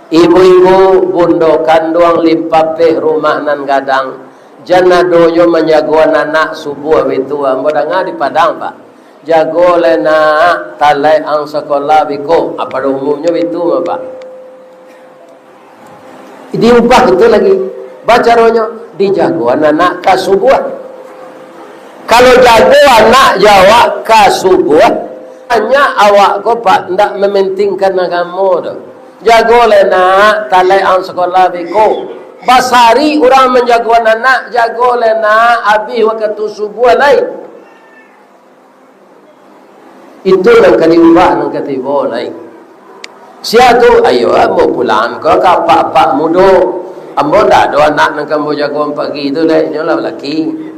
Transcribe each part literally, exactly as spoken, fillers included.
Ibu-ibu, bundo kanduang limpapeh rumah nan gadang, jan adonyo manjagoan anak subuah baitu. Ambo danga di Padang, Pak. Jago lai nak, talaik ang sakolah beko. Apa ado umumnyo baitu mah, Pak. Diubah itu lagi. Bacaronyo, dijagoan anak ka subuah. Kalau jago anak jo awak ka subuah, banyak awak ko, Pak, ndak mementingkan agamo tu. Jago lai nak, talaik ang sakolah beko. Basari urang manjagoan anak, jago lai nak, abih wakatu subuah lai. Itu nan ka diubah, nan ka tibo lai. Sia tu, ayo, ambo pulang ko ka apak-apak mudo. Ambo ndak ado anak nan ka ambo jagoan pagi tu lai, inyo lah balaki.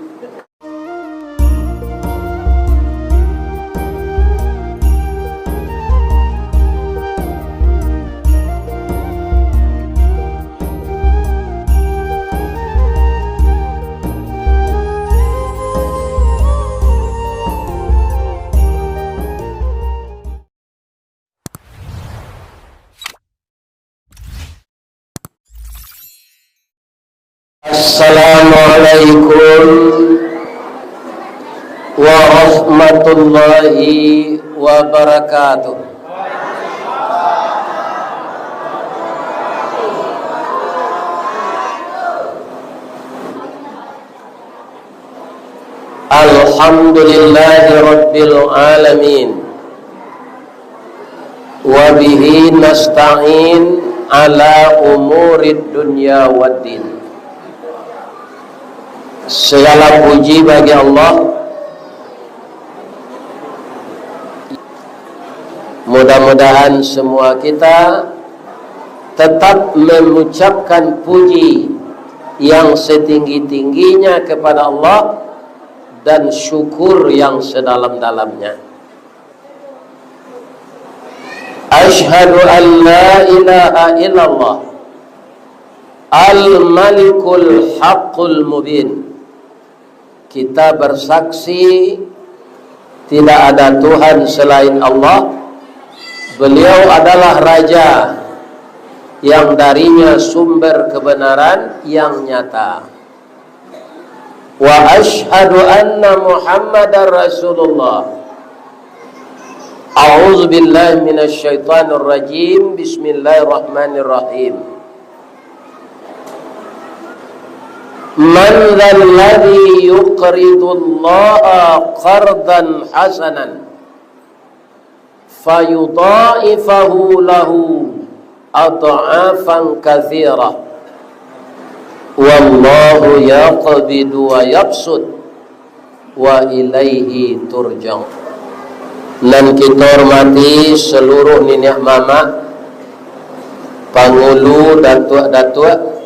Assalamualaikum warahmatullahi wabarakatuh. Alhamdulillahi rabbil alamin. Wa bihi nasta'in ala umurid dunya waddin. Segala puji bagi Allah. Mudah-mudahan semua kita tetap mengucapkan puji yang setinggi-tingginya kepada Allah dan syukur yang sedalam-dalamnya. Asyhadu an la ilaha illallah al-malikul haqqul mubin. Kita bersaksi, tidak ada Tuhan selain Allah. Beliau adalah Raja yang darinya sumber kebenaran yang nyata. Wa asyhadu anna Muhammadar Rasulullah. A'udzu billahi minasy syaithanir rajim. Bismillahirrahmanirrahim. Man dzalladzi yuqridullaha qardan hasanan fayudha'ifahu lahu adh'afan katsirah. Wallahu yaqbidu wa yabsut wa ilaihi turja'un. Nan kito hormati seluruh niniak mamak, pangulu, datuak-datuak,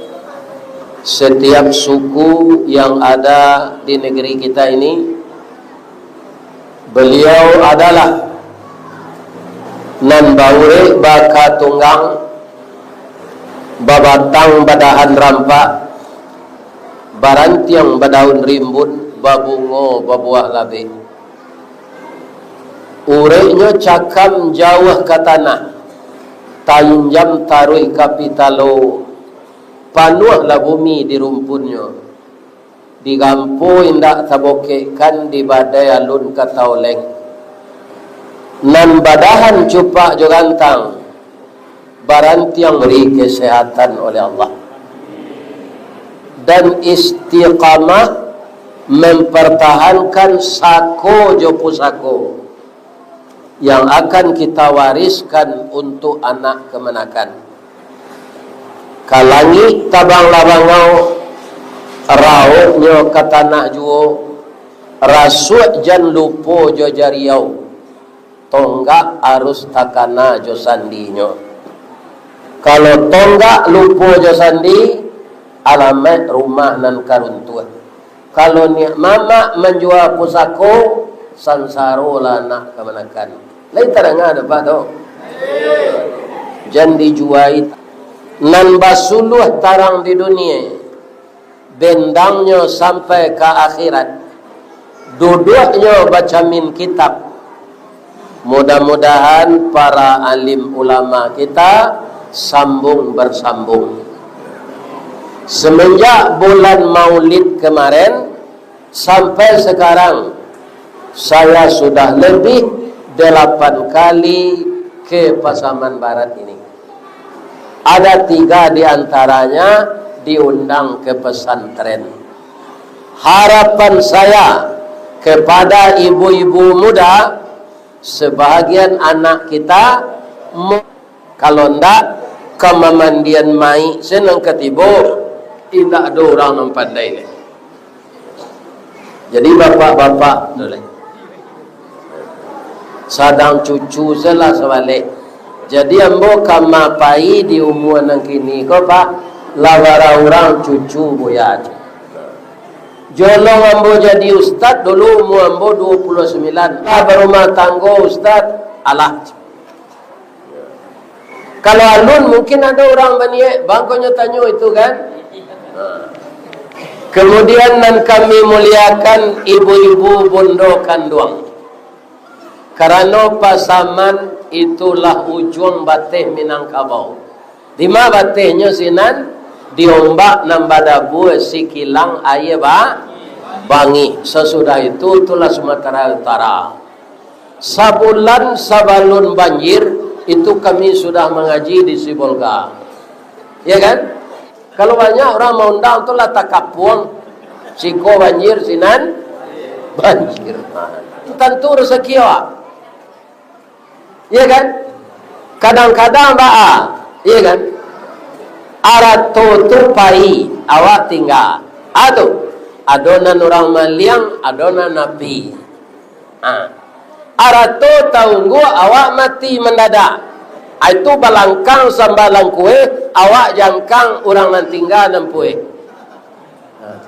setiap suku yang ada di negeri kita ini, beliau adalah nan baurek bakatunggang, babatang badahan rampak, barantiang badaun rimbun, babungo babuah labeh. Ureknyo cakam jauah ka tanah, tainjam taruih ka pitalo, panuahlah bumi di rumpunnyo. Digampo indak tabokekkan, di badai alun ka taoleng. Nan badahan cupak jo gantang, barantiang beri kesehatan oleh Allah. Dan istiqamah mempertahankan sako jo pusako yang akan kita wariskan untuk anak kamanakan. Ka langik tabanglah bangau, rauiknyo ka tanah juo, rasuak jan lupo jo jariau, tonggak arus takana jo sandinyo. Kalau tonggak lupo jo sandi, alamaik rumah nan ka runtuah. Kalau niak mamak manjua pusako, sansarolah anak kamanakan. Lai tadanga dek Apak tu? Jan dijuai. Nan basuluah tarang di dunie, bendangnyo sampai ka akhirat, duduaknyo bacamin kitab. Mudah-mudahan para alim ulama kita Sambung bersambung. Semenjak bulan Maulid kemarin sampai sekarang, saya sudah lebih delapan kali ke Pasaman Barat ini. Ada tiga di antaranya diundang ke pesantren. Harapan saya kepada ibu-ibu muda, sebahagian anak kita, mo-, kalau ndak, ka mamandian mayik se nan ka tibo, indak ado urang nan pandai lai. Jadi, bapak-bapak tu lai, sadang cucu se lah sabalik. Jadi, ambo ka ma pai di umua nan kini ko, Pak, lah bara urang cucu buya tu. Jolong ambo jadi ustad dulu, umua ambo dua puluh sembilan. Lah barumah tanggo ustad, alah. Kalau alun, mungkin ado urang baniaik, bangkonyo tanyo itu kan. Kemudian, nan kami muliakan, ibu-ibu bundo kanduang. Karano Pasaman itulah ujuang bateh Minangkabau. Di ma batehnyo sinan? Di ombak nan badabua Sikilang Aia Ba-, Bangih. Sasudah itu, itulah Sumatera Utara. Sabulan sabalun banjir, itu kami sudah mangaji di Sibolga. Ya kan? Kalau banyak urang maundang tu lah takapuang. Siko banjir, sinan banjir. Tantu rezeki awak. Iya kan? Kadang-kadang baa, iya kan? Arato tu pai, awak tingga. Ah, tu. Ado nan urang maliang, ado nan api. Ah. Arato taunggu, awak mati mandadak. Ah, itu balangkang samba langkueh, awak jangkang urang nan tingga nan pueh. Ah.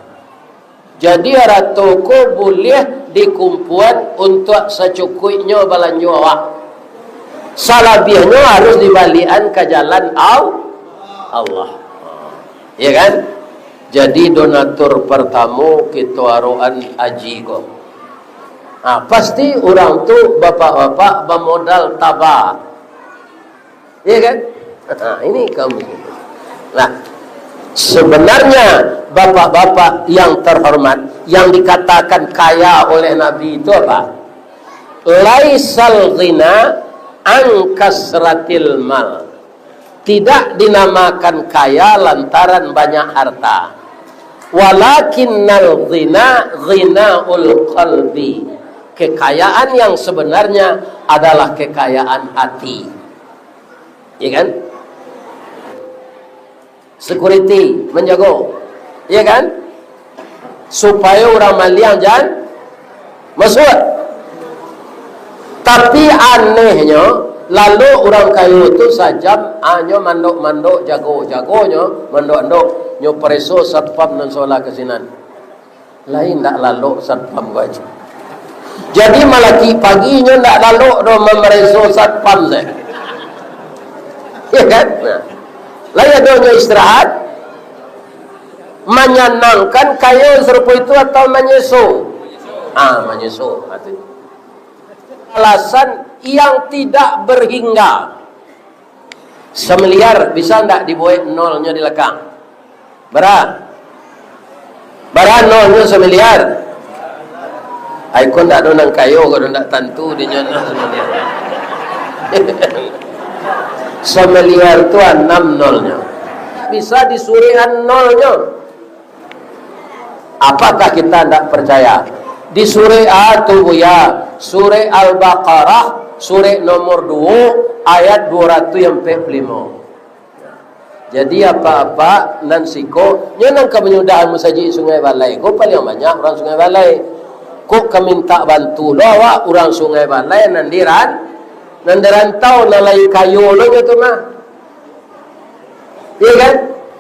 Jadi, arato ko buliah dikumpuan untuak sacukuiknyo balanjo awak. Salabiahnyo harus dibaliakan ka jalan Al-, Allah. Ya kan? Jadi, donatur partamo kito aroan aji ko. Ha, pasti urang tu, bapak-bapak, bamodal taba. Iya kan? Ha, ini kaum muslimin. Nah, sebenarnya, bapak-bapak yang terhormat, yang dikatakan kaya oleh Nabi itu apa? "Laisal ghina an kasratil mal." Tidak dinamakan kaya lantaran banyak harta. "Walakinnal ghina ghinaul qalbi." Kekayaan yang sebenarnya adalah kekayaan hati. Iya kan? Security, manjago. Iya kan? Supayo urang maliang jan masuak. Tapi anehnyo, lalu urang kayo tu sajam, hanyo mandok-mandok, jago-jagonyo, mandok-mandok, nyo pareso satpam nan solah ka sinan. Lai ndak lalok satpam ko aja. Jadi, malaki pagi nyo ndak lalok doh mamareso satpam se. Ya kan? Nah. Lai ado nyo istirahat, manyanangkan kayo sarupo itu atau manyeso? Ah, manyeso, ha tu. Alasan yang tidak berhingga. Samiliar, bisa ndak dibuek nolnyo di lakang? Bara? Bara nolnyo samiliar? Ai, ko ndak ado nan kayo, ko ndak tantu dinyo nol samiliar. Samiliar tu anam nolnyo. Bisa disurehan nolnyo. Apakah kita ndak percaya? Di surek A tu, Buya, surek Al-Baqarah, surek nomor duo, ayat duo ratuih ampek puluah limo. Jadi, apa-apa nan siko, nyo nan ka manyudahan masajik Sungai Balai ko, paliang banyak urang Sungai Balai. Kok ka mintak bantu lo awak, urang Sungai Balai nan di ran-, nan di rantau, nan lai kayo lo nyo tu mah. Iya kan?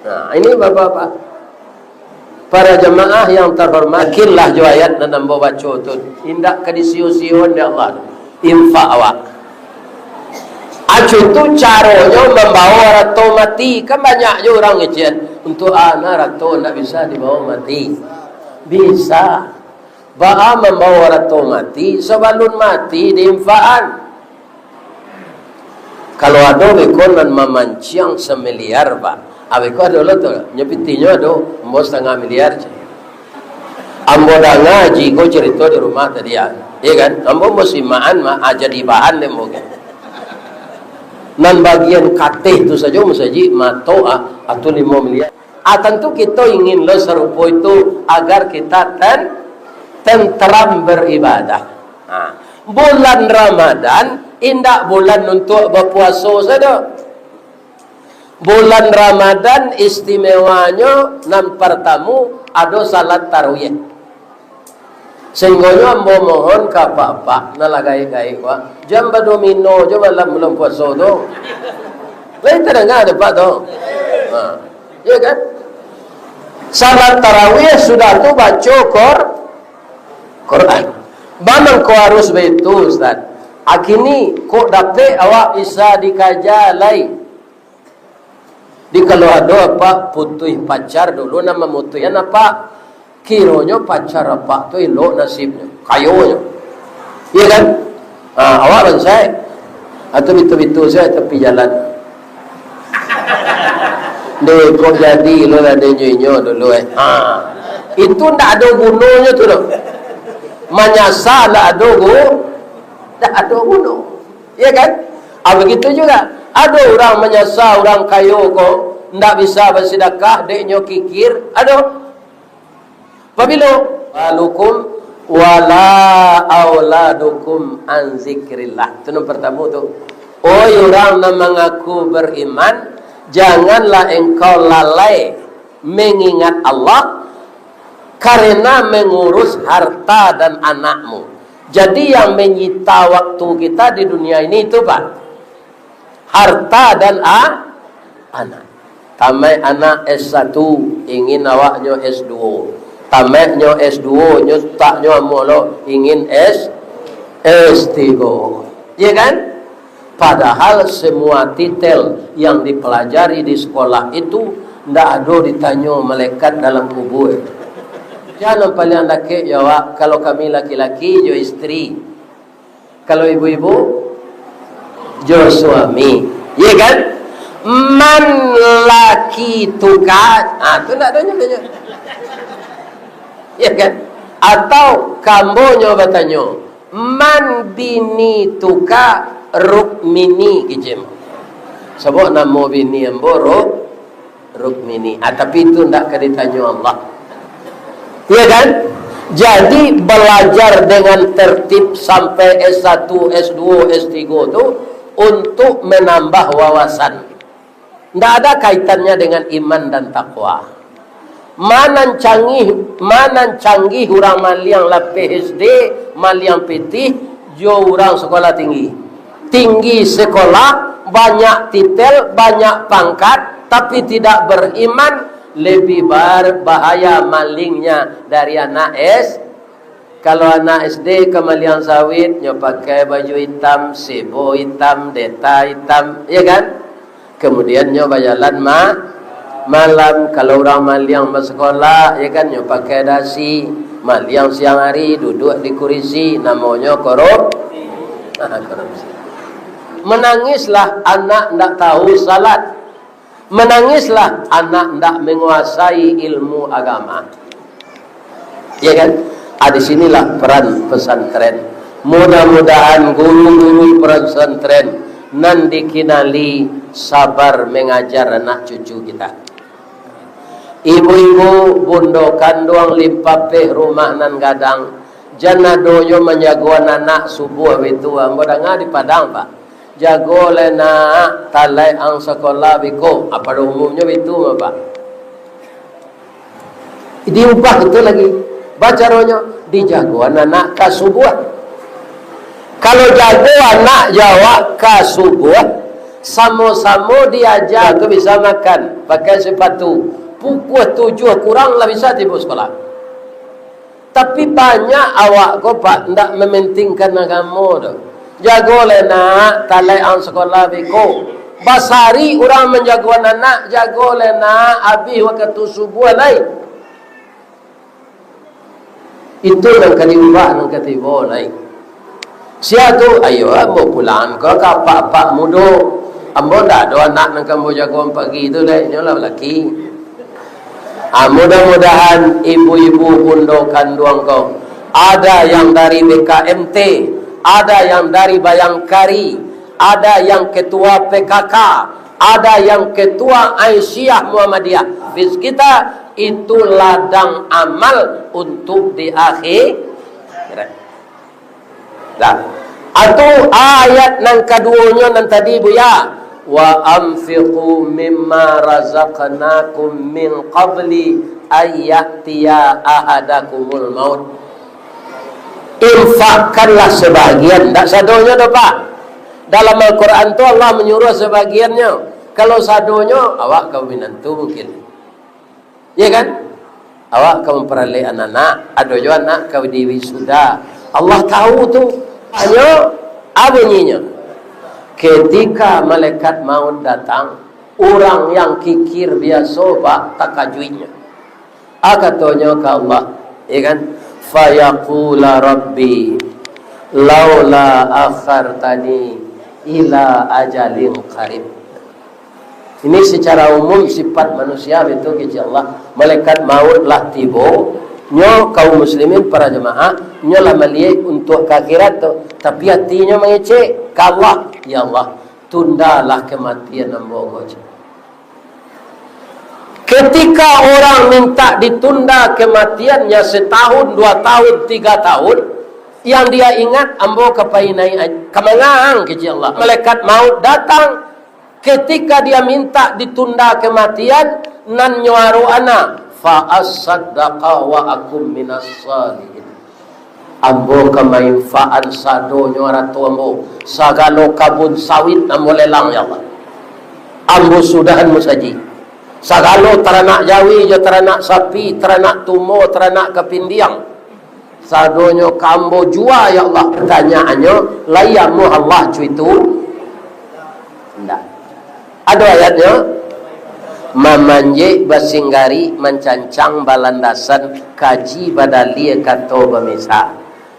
Nah, ini bapak-bapak. Para jamaah yang terhormat, yakinlah jo ayat nan ambo baco tu, indak ka disio-sioan dek Allah. Infak awak. Acu tu caronyo mambawa arato mati. Kan banyak jo urang ngecek, "Untuak a nan arato ndak bisa dibawa mati?" Bisa. Baa mambawa arato mati, sabalun mati diinfakan. Kalau ado beko nan mamanciang samiliar, Pak. Ah, beko ado lo tu. Nyo pitinyo ado, ambo satangah miliar, cek. Ambo danga aji ko carito di rumah tadi, ah. Iya kan? Ambo musimaan, ma-, ah, jadi bahan deh ambo kan. Nan bagian kateh tu sajo musajik mato, ah, atu limo miliar. Ah, tantu kito ingin lo sarupo itu agar kita ten-, tenteram beribadah. Ah, bulan Ramadan indak bulan untuk bapuaso sajo. Bulan Ramadan istimewanyo nan partamu ado salat tarawih. Sahinggonyo ambo mohon ka apak-apak, nan lah gaek-gaek, Pak, jan badomino jo malam bulan puaso tu. Lai tadanga dek Apak tu? Ha. Iya kan? Salat tarawih sudah tu baco Qur-, Quran. Ba mangko harus baitu, Ustaz? Akini kok dapek awak bisa dikaja lai? Di kalau ado apak putuih pacar dulu, nan mamutuihan apak, kironyo pacar apak tu elok nasibnyo, kayonyo. Iya kan? Ha, awak bansaik. Atau bitu-bitu sajo tapi jalan. Deh, kok jadi lo lah deh inyo dulu, eh. Ha. Itu ndak ado gunonyo tu doh. Manyasa ndak ado gu-, ndak ado guno. Iya kan? Ah, begitu juga. Ado urang manyasa, urang kayo ko, ndak bisa basidakah, dek nyo kikir. Ado. Pabilo? Balukum wala auladukum an zikrillah. Itu nan pertama tu. Oi urang nan mangaku beriman, janganlah engkau lalai mengingat Allah karena mengurus harta dan anakmu. Jadi, yang menyita waktu kita di dunia ini itu, Pak, harta dan a-, anak. Tamaik anak S satu, ingin awaknyo S dua. Tamaiknyo S dua, nyo taknyo amuah lo, ingin S, S tiga. Iya kan? Padahal semua titel yang dipelajari di sekolah itu ndak ado ditanyo malaikat dalam kubur. Jan nan paliang dakek jo awak, kalau kami laki-laki jo isteri, kalau ibu-ibu jo suami, iya kan? Man laki tuka, ah, tu ndak ado nyo tanyo. Iya kan? Atau kambonyo batanyo, "Man bini tuka Rukmini?" kecek. Sabab namo bini ambo Ruk-, Rukmini. Ah, tapi itu ndak ka ditanyo Allah. Iya kan? Jadi, belajar dengan tertib sampai S satu, S dua, S tiga tu untuk menambah wawasan. Ndak ada kaitannya dengan iman dan takwa. Manan canggih, manan canggih urang maliang lah P H D, maliang pitih, jo urang sekolah tinggi. Tinggi sekolah, banyak titel, banyak pangkat, tapi tidak beriman, lebih bar-, bahaya malingnya dari anak S. Kalau anak S D ka maliang sawit, nyo pakai baju itam, sebo itam, deta itam, ya kan? Kemudian nyo bajalan ma-, malam. Kalau urang maliang basekolah, ya kan, nyo pakai dasi. Maliang siang hari, duduak di kurisi, namonyo korup-, korupsi. Menangislah anak ndak tahu salat. Menangislah anak ndak menguasai ilmu agama. Ya kan? Ah, di sinilah peran pesantren. Mudah-mudahan guru-guru pesantren nan dikinali sabar mengajar anak cucu kita. Ibu-ibu, bundo kanduang limpapeh rumah nan gadang, jan adonyo manjagoan anak subuah bitu. Ambo danga di Padang, Pak. Jago lai nak, talaik ang sakolah biko. Ah, pado umumnyo bitu mah, Pak. Diubah itu lagi. Bacaronyo, dijagoan anak ka subuah. Kalau jago anak jo awak ka subuah, samo-samo diaja tu bisa makan, pakai sepatu. Pukua tujuah kurang lah bisa tibo sekolah. Tapi banyak awak ko, Pak, ndak mementingkan agamo tu. Jago lai nak, talaik ang sakolah biko. Basari urang manjagoan anak, jago lai nak, abih wakatu subuah lai. Itu nan ka diubah, nan ka tibo lai. Sia tu, ayo, ambo pulang ko ka apak-apak mudo. Ambo ndak ado anak nan ka ambo jago pagi tu, dek. Inyo lah balaki. Ah, mudah-mudahan ibu-ibu bundo kanduang ko, ada yang dari B K M T, ada yang dari Bayangkari, ada yang ketua P K K, ada yang ketua Aisyiyah Muhammadiyah. Hafiz kita itu ladang amal untuk di akhirat. Lah. Atu ayat nan kaduonyo nan tadi, Buya. "Wa anfiqu mimma razaqnakum min qabli ay ya'tiya ahadakumul maut." Infakkanlah sebagian, ndak sadonyo doh, Pak. Dalam Al-Quran tu Allah menyuruh sebagiannyo. Kalau sadonyo, awak ka minantu mungkin. Ya kan? Awak ka mamparalek anak-anak, ado jo anak ka diwisuda. Allah tahu tu. Hanyo, a bunyinyo? Ketika malaikat maut datang, urang yang kikir biaso bak takajuiknyo. A katonyo ka Allah, ya kan? "Fayaqula Rabbi, laula akhartani ila ajalin qarib." Ini secara umum sifat manusia, betul kecek Allah. Malaikat maut lah tibo, nyo kaum muslimin, para jamaah, nyo lah maliek untuak ka akhirat tu. Tapi atinyo mangecek ka Allah, "Ya Allah, tundalah kematian ambo ko." Ketika orang minta ditunda kematiannya setahun, dua tahun, tiga tahun, yang dia ingat, "Ambo ka pai naik aj-, ka mangaang," kecek Allah. Malaikat maut datang, ketika dia minta ditunda kematian, nan nyo aroana, "Fa asaddaqa wa akum minas salihin." Ambo ka mainfakkan sadonyo arato ambo, sagalo kabun sawit ambo lelang, ya Allah. Ambo sudahan musajik. Sagalo taranak jawi jo taranak sapi, taranak tumo, taranak kapindiang, sadonyo ka ambo jua, ya Allah. Pertanyaannyo, lai amuah Allah cuitu? Indak. Ado ayatnyo, mamanjek basinggari, mancancang balandasan, kaji badalia kato bamesa.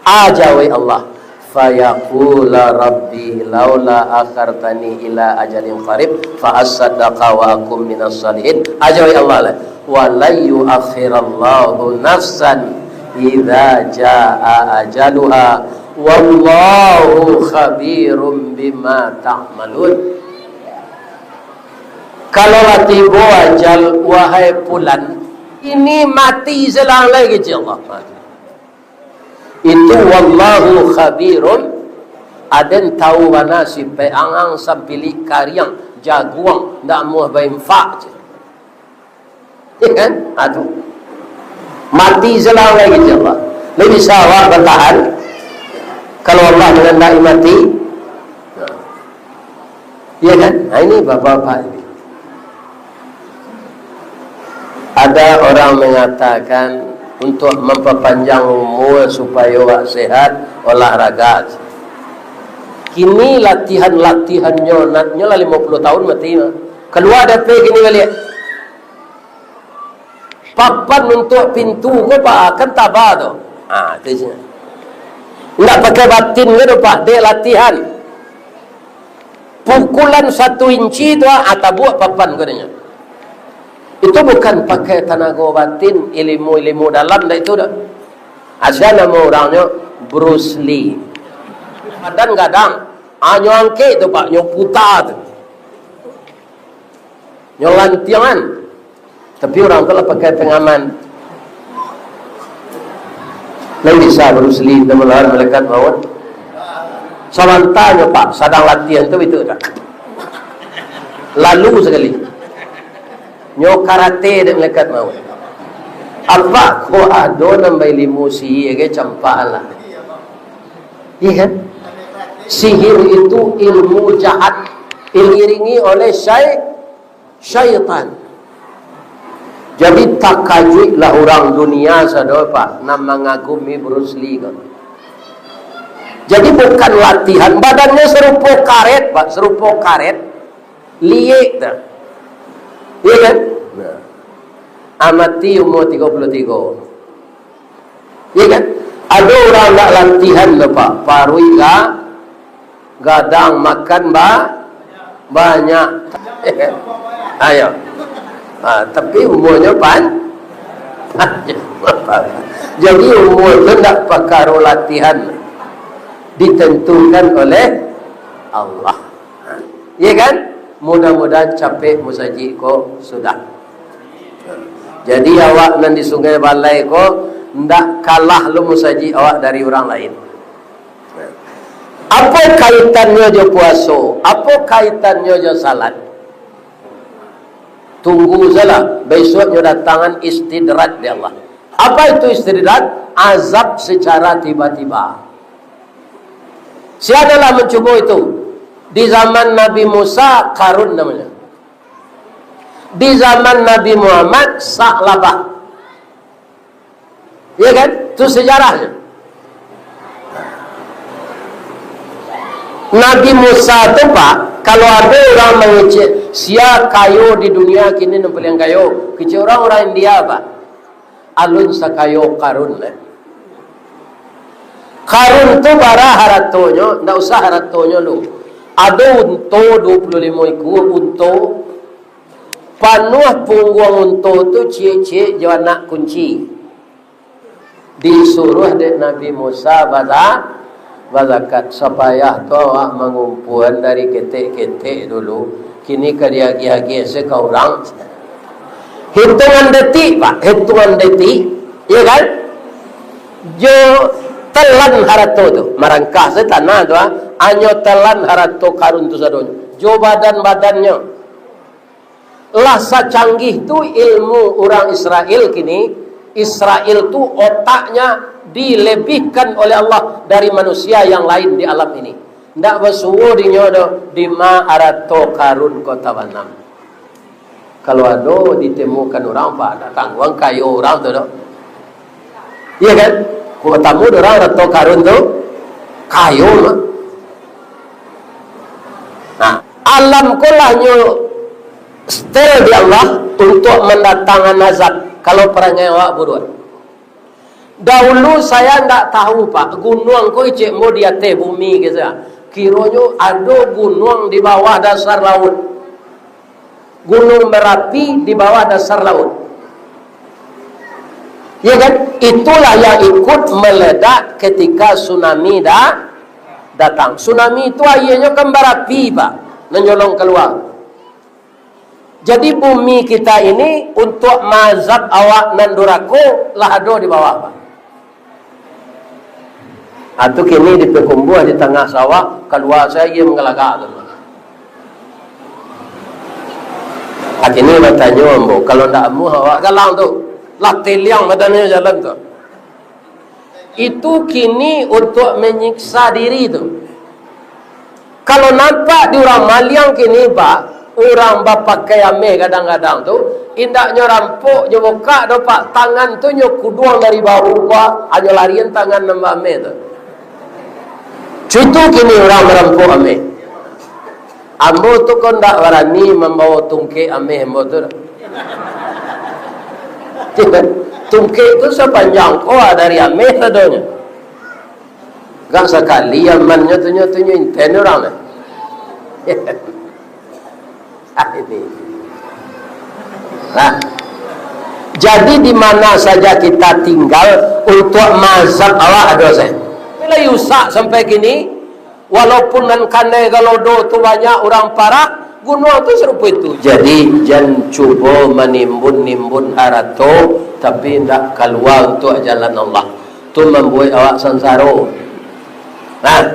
A jawek Allah, "Fayaqula Rabbi laula akhartani ila ajalin qarib, fa asaddaqa wa akum minas salihin." A jawek Allah lah, "Wa lan yuakhirallahu nafsan idza jaa ajaluha, wallahu khabirum bima ta'malun." Kalau lah tibo ajal, wahai pulan, ini mati selang lai, kecek Allah. Itu wallahu khabirum, aden tahu bana sipek angang, sampilik kariang, jaguang, ndak amuah bainfak, cek. Ya kan? Ha, tu. Mati selang lai, kecek Allah. Lai bisa awak batahan kalau Allah mangandaki mati? Nah. Iya kan? Nah, ini bapak-bapak ini. Ada orang mengatakan untuk memperpanjang umur supaya awak sehat, olahraga. Kini latihan-latihannyo, natnyo lah lima puluh tahun mati mah. Keluar D P kini baliak. Papan untuak pintu ko, Pak, kan taba tu. Ha, tu isinya. Indak pakai batin ko tu, Pak, dek latihan. Pukulan satu inci tu, ah, tabuak papan ko denyo. Itu bukan pakai tanago batin, ilmu-ilmu dalam, ndak itu doh. Asa namo urangnyo Bruce Lee. Badan gadang, ah, nyo angkek tu, Pak, nyo puta tu. Nyo lantiangan. Tapi urang tu lah pakai pengaman. Lai bisa Bruce Lee tu malawan malaikat maut. Sabanta nyo, Pak, sadang latihan tu itu dah. Lalu sakali. Nyo karate dek malaikat maut. Apak ko ado nan bailmu sihir ge, campak lah. Iya kan? Sihir itu ilmu jahat, diiringi oleh syai-, syaitan. Jadi, takajuiklah urang dunia sado, Pak, nan mangagumi Bruce Lee ko. Jadi, bukan latihan, badannyo sarupo karet, Pak, sarupo karet, liek tu. Iya kan? Nah. Amati umur tigo puluah tigo. Iya kan? Ado urang ndak latihan tu, Pak, paruik ga-, gadang, makan ba-, Banyak. Ayo. Ha, tapi umurnyo pan-, panjang. Jadi, umur tu ndak pakaro latihan, ditentukan oleh Allah. Iya kan? Mudah-mudahan capek musajik ko sudah. Jadi, awak nan di Sungai Balai ko ndak kalah lo musajik awak dari urang lain. Apo kaitannyo jo puaso? Apo kaitannyo jo salat? Tunggu sajolah, bisuak nyo datangan istidraj dari Allah. Apa itu istidraj? Azab secara tiba-tiba. Sia lah mancubo itu. Di zaman Nabi Musa, Karun namonyo. Di zaman Nabi Muhammad, Sa'labah. Iya kan? Tu sejarahnyo. Nabi Musa tu, Pak, kalau ado urang mangecek, "Sia kayo di dunia kini nan paliang kayo?" Kecek urang, urang India, Pak. Alun sakayo Karun, eh. Karun tu bara haratonyo, ndak usah haratonyo lu. Ado unto duo puluah limo ikua unto, panuah pungguang unto tu ciek-ciek jo anak kunci. Disuruah dek Nabi Musa baza-, bazakat. Sapayah tu awak mangumpuan dari ketek-ketek dulu, kini ka diagiah-agiah se ka urang. Hitungan detik, Pak, hitungan detik, iya kan? Jo telan harato tu, marangkah se tanah tu, ah, hanyo telan harato Karun tu sadonyo. Jo badan-badannyo. Lah sacanggih tu ilmu urang Israel kini, Israel tu otaknya dilebihkan oleh Allah dari manusia yang lain di alam ini. Ndak basuo dinyo doh, "Dima arato Karun ko tabanam?" Kalau ado ditemukan urang, Pak, ndak tangguang kayo urang tu doh. Iya kan? Kok tamu urang arato Karun tu, kayo mah. Nah, alam ko lah nyo setel di Allah untuk mandatangan azab, kalau parangai awak buruak. Dahulu saya ndak tahu, Pak, gunuang ko icek mo di ateh bumi ke saya. Kironyo ado gunuang di bawah dasar laut. Gunung Merapi di bawah dasar laut. Ya kan? Itulah yang ikut meledak ketika tsunami da-, datang. Tsunami itu aianyo kan barapi, Pak, nan nyolong kalua. Jadi, bumi kita ini untuk maazab awak nan durako lah ado di bawah, Pak. Atu kini dipakumbuah di tangah sawah, kalua sajo mangalagak tu. Kini batanyo ambo, kalau ndak amuah awak galang tu, lah teliang badanyo jalan tu. Itu kini untuk menyiksa diri tu. Kalau nampak di urang maliang kini, Pak, urang bapakai ameh gadang-gadang tu, indaknyo rampok jo bukak doh, Pak, tangan tu nyo kuduang dari bahu, Pak, hanyo larian tangan nan baameh tu. Cuitu kini urang marampok ameh. Ambo tu ko ndak barani mambawo tungkek ameh ambo tu doh. Tungkek tu sapanjang ko dari ameh sadonyo. Gak sakali amannyo tu nyo, tu nyo inten urang lah. Ah, ini. Nah, jadi di mana saja kita tinggal untuk mazhab awak ado sae. Bila Yusak sampai kini, walaupun nan kanai galodo tu banyak urang parak, gunuang tu sarupo itu. Jadi, jan cubo manimbun-nimbun harato, tapi indak kalua untuak jalan Allah. Tu mambuek awak sansaro. Nah,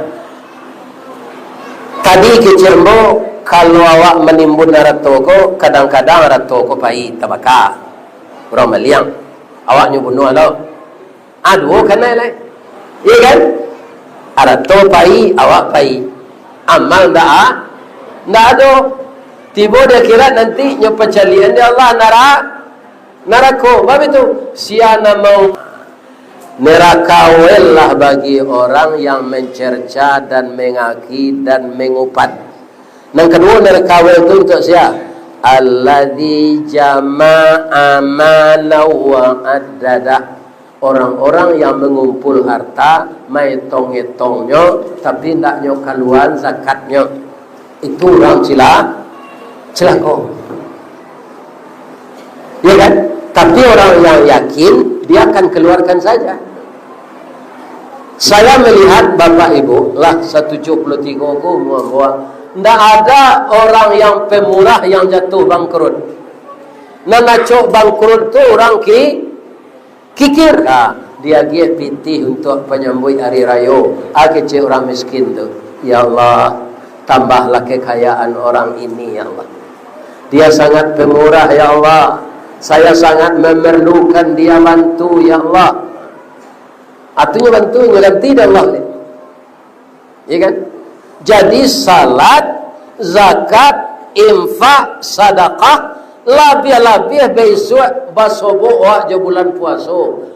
tadi kecek ambo, kalau awak manimbun harato ko, kadang-kadang harato ko pai tabaka. Urang maliang. Awak nyo bunuah lo. Ah, duo kanai lai. Iya kan? Harato pai, awak pai. Amal ndak a-, ndak ado. Tibo di akhirat nanti nyo pacalian di Allah nara-, narako. Bab itu, sia nan mau neraka well lah bagi orang yang mencerca dan mengaki dan mengupat. Nan kaduo, neraka well tu untuak sia? Alladzi jama'a malan wa addadah. Orang-orang yang mangumpul harta, maetong-etongnyo, tapi ndak nyo kaluaan zakatnyo. Itu urang cila-, cilako. Ya kan? Tapi orang yang yakin, dia akan keluarkan saja. Saya melihat Bapak Ibu, lah satujuh puluh tiga ko umua ambo, ndak ada orang yang pemurah yang jatuh bangkrut. Nan acok bangkrut tu urang ki-, kikir. Nah, diagiah pitih untuak panyambuik ari rayo. Ah, kecek urang miskin tu, "Ya Allah, tambahlah kekayaan orang ini, ya Allah. Dia sangat pemurah, ya Allah. Saya sangat memerlukan dia bantu, ya Allah." Atunyo bantu, nyo ganti dek Allah ni. Ya kan? Jadi salat, zakat, infak, sadakah, labiah-labiah bisuak basobok awak jo bulan puaso.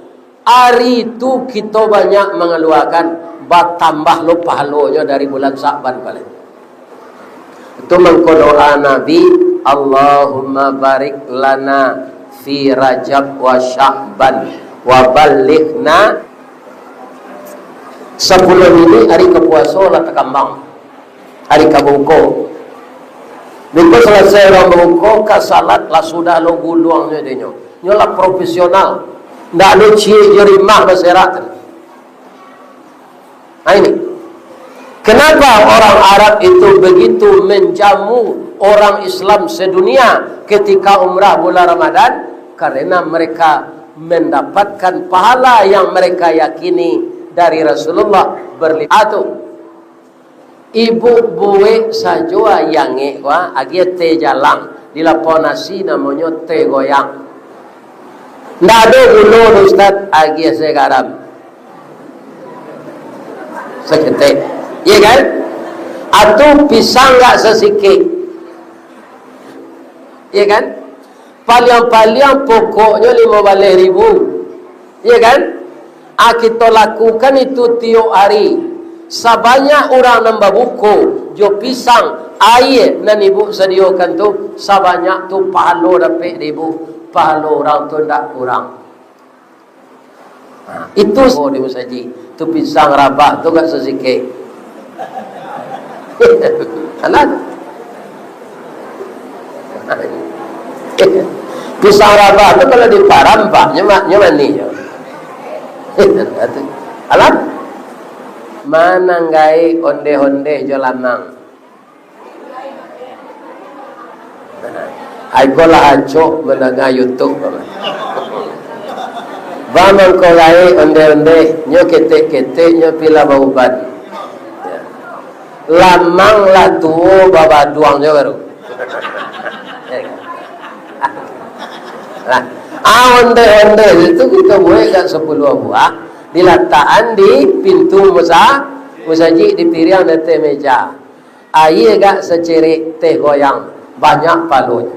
Ari tu kito banyak mangaluakan, batambah lo pahalonyo dari bulan Sa'ban paling. Itu mangko doa Nabi, "Allahumma barik lana fi Rajab wa Sya'ban wa ballighna." Sapuluah minit ari ka puaso lah takambang. Ari ka buko. Biko salasai urang babuko, ka salat lah sudah lo guluangnyo dinyo. Nyo lah profesional. Ndak ado ciek jo rimah baserak tu. Nah, ini. Kenapa orang Arab itu begitu menjamu orang Islam sedunia ketika umrah bulan Ramadan? Karena mereka mendapatkan pahala yang mereka yakini dari Rasulullah berlipat. Ibuk buek sajo ayangek ko, agiah teh jalang, di lapau nasi namonyo teh goyang. Ndak ado gulo tu, Ustaz, agiah se garam. Saketek. Iya kan? Atu pisang gak sasikek. Iya kan? Paliang-paliang pokoknyo limo baleh ribu. Iya kan? Ah, kito lakukan itu tiok hari. Sabanyak urang nan babuko jo pisang, aia nan ibuk sadiokan tu, sabanyak tu pahalo dapek dek ibuk, pahalo urang tu ndak kurang. Nah, itu oh, di musajik. Tu pisang rabah tu gak sasikek. Alah. Pisang rabah tu kalau diparam, Pak, nyo ma-, nyo manih nyo. Alah. Mananggai ondeh-ondeh jo lamang. Ai ko lah acok mandanga YouTube. Bang mangko gaek ondeh-ondeh, nyo ketek-ketek, nyo pila bauban. Lamang lah tuo babaduang nyo baru. Lah, ah, ondeh-ondeh itu kito buek gak sapuluah buah, dilatakan di pintu musa-, musajik, di piriang di ateh meja. Aia gak sacerek teh goyang, banyak pahalonyo.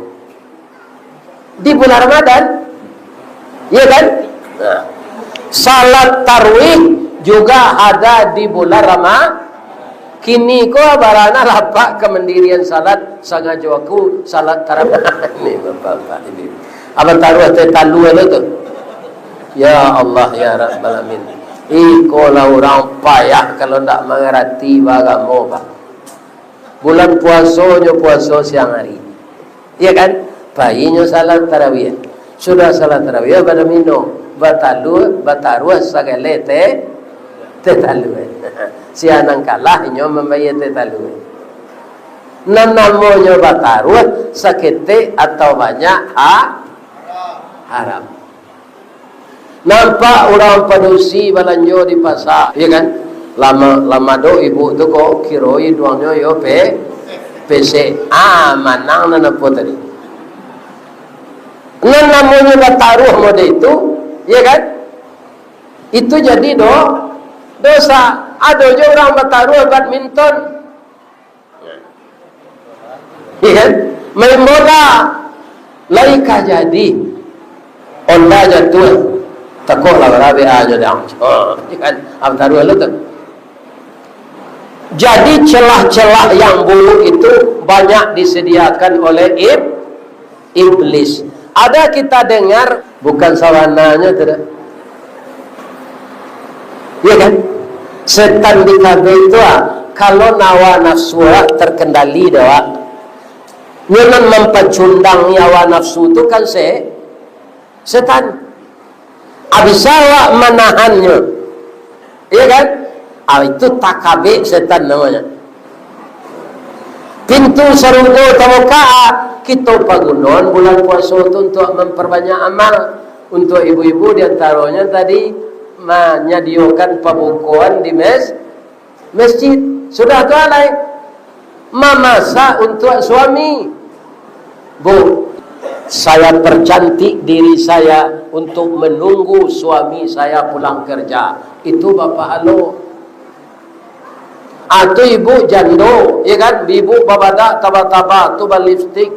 Di bulan Ramadan, iya kan? Nah. Salat tarawih juga ada di bulan Rama-, kini ko barana lapak kamandirian salat, sangajo aku salat tarawih. Ni bapak-bapak ini. Abang taruah teh talua lo tu. Ya Allah, ya Rabbal Alamin. Iko lah urang payah kalau ndak mangarati baagamo, Pak. Bulan puaso nyo puaso siang hari. Iya kan? Pai nyo salat tarawih. Sudah salat tarawih, bada mino, batalua, bataruah sagaleh teh, teh talua. Sia nan kalah, inyo mambayia teh talua. Nan namonyo bataruah, saketek atau banyak, ha-, haram. Nampak urang padusi balanjo di pasa, iya kan? Lama, lama do ibuk tu ko, kiro iduangnyo yo pe-, pesek. Ah, manang nan apo tadi? Nan namonyo bataruah mode itu, iya kan? Itu jadi do-, dosa. Ado jo urang bataruah badminton. Iya kan? Main bola. Lai ka jadi. Onda jatuah. Takok lah barabe aja dang. Oh, iya kan? Abang taruah lu tu. Jadi celah-celah yang buruk itu banyak disediakan oleh ib-, iblis. Ada kita dengar, bukan sawananyo tu dah. Iya kan? Setan di K B itu, ah, K Kalau hawa nafsu awak terkendali dek awak, nyo nan mampacundangi hawa nafsu tu kan se-, setan. Abih awak manahannyo, iya kan? Ah, itu takabek setan namonyo. Pintu sarugo tabuka, kito pagunoan bulan puaso tu untuak mamparbanyak amal. Untuak ibu-ibu, di antaronyo tadi manyadiokan pabukoan di mes-, masjid. Sudah tu alai, mamasak untuak suami. Bu, saya percantik diri saya untuk menunggu suami saya pulang kerja. Itu bapak alo. Atau ibu jando, ya kan? Ibu babadak taba-taba, tu balipstik.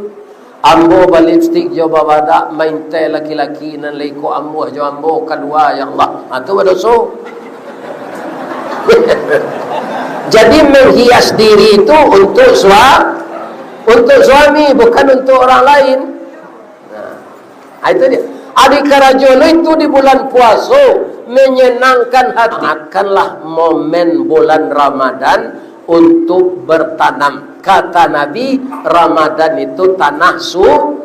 Ambo balipstik jo babadak, maintai laki-laki nan lai ko ambo jo ambo kalua, ya Allah. Ha, tu badoso. Jadi, menghias diri itu untuk sua-, untuk suami, bukan untuk orang lain. Nah, ha, itu dia. Adi karajo lo itu di bulan puaso, menyenangkan hati. Gunakanlah momen bulan Ramadan untuk bertanam. Kata Nabi, Ramadan itu tanah su-,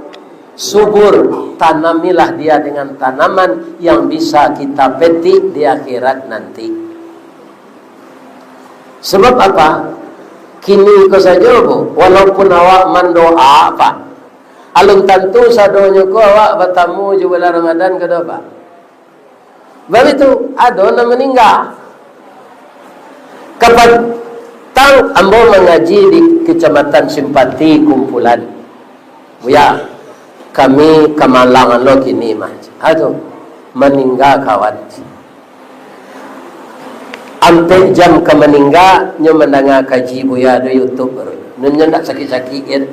subur. Tanamilah dia dengan tanaman yang bisa kita petik di akhirat nanti. Sebab apa? Kini ko sajo, Bu, walaupun awak mandoa, Pak, alun tantu sadonyo ko awak batamu jo bulan Ramadan, ka do, Pak? Baitu, ado nan maningga. Kapatang ambo mangaji di Kecamatan Simpati Kumpulan. "Buya, kami ka malang lo kini mah." Ha tu, maningga kawan. Ampek jam ka maningga, nyo mandanga kaji Buya di YouTube baru. Nyo ndak sakik-sakik, kan?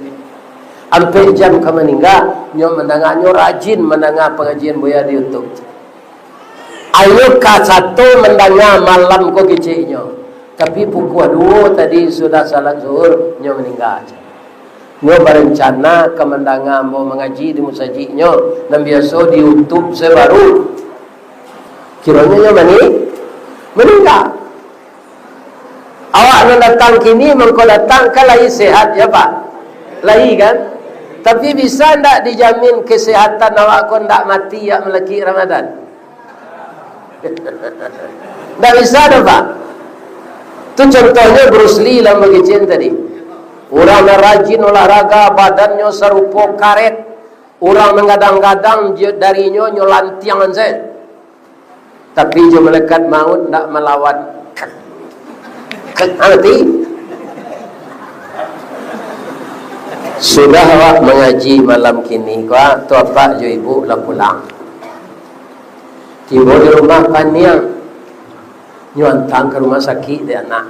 Ampek jam ka maningga, nyo mandanga, nyo rajin mandanga pangajian Buya di YouTube. Inyo ka sato mandanga malam ko keceknyo. Tapi pukua duo tadi sudah salat zuhur, nyo maningga. Nyo barencana ka mandanga ambo mangaji di musajiknyo, nan biaso di YouTube se baru. Kironyo nyo mani-, maningga. Awak nan datang kini, mangko datang ka lai sehat, ya, Pak? Lai, kan? Tapi bisa ndak dijamin kesehatan awak ko ndak mati, ya, malakik Ramadan? Ndak bisa doh, Pak. Tu contohnyo Bruce Lee lah, Bang Kicin tadi. Urang nan rajin olahraga, badannyo sarupo karet. Urang nan gadang-gadang, jo darinyo nyo lantiangan sajo. Tapi jo malaikat maut ndak malawan. Kek mati. Sudah awak mangaji malam kini, ko, tu apak jo ibu lah pulang. Tibo di rumah paniang, nyo antang ka rumah sakik dek anak.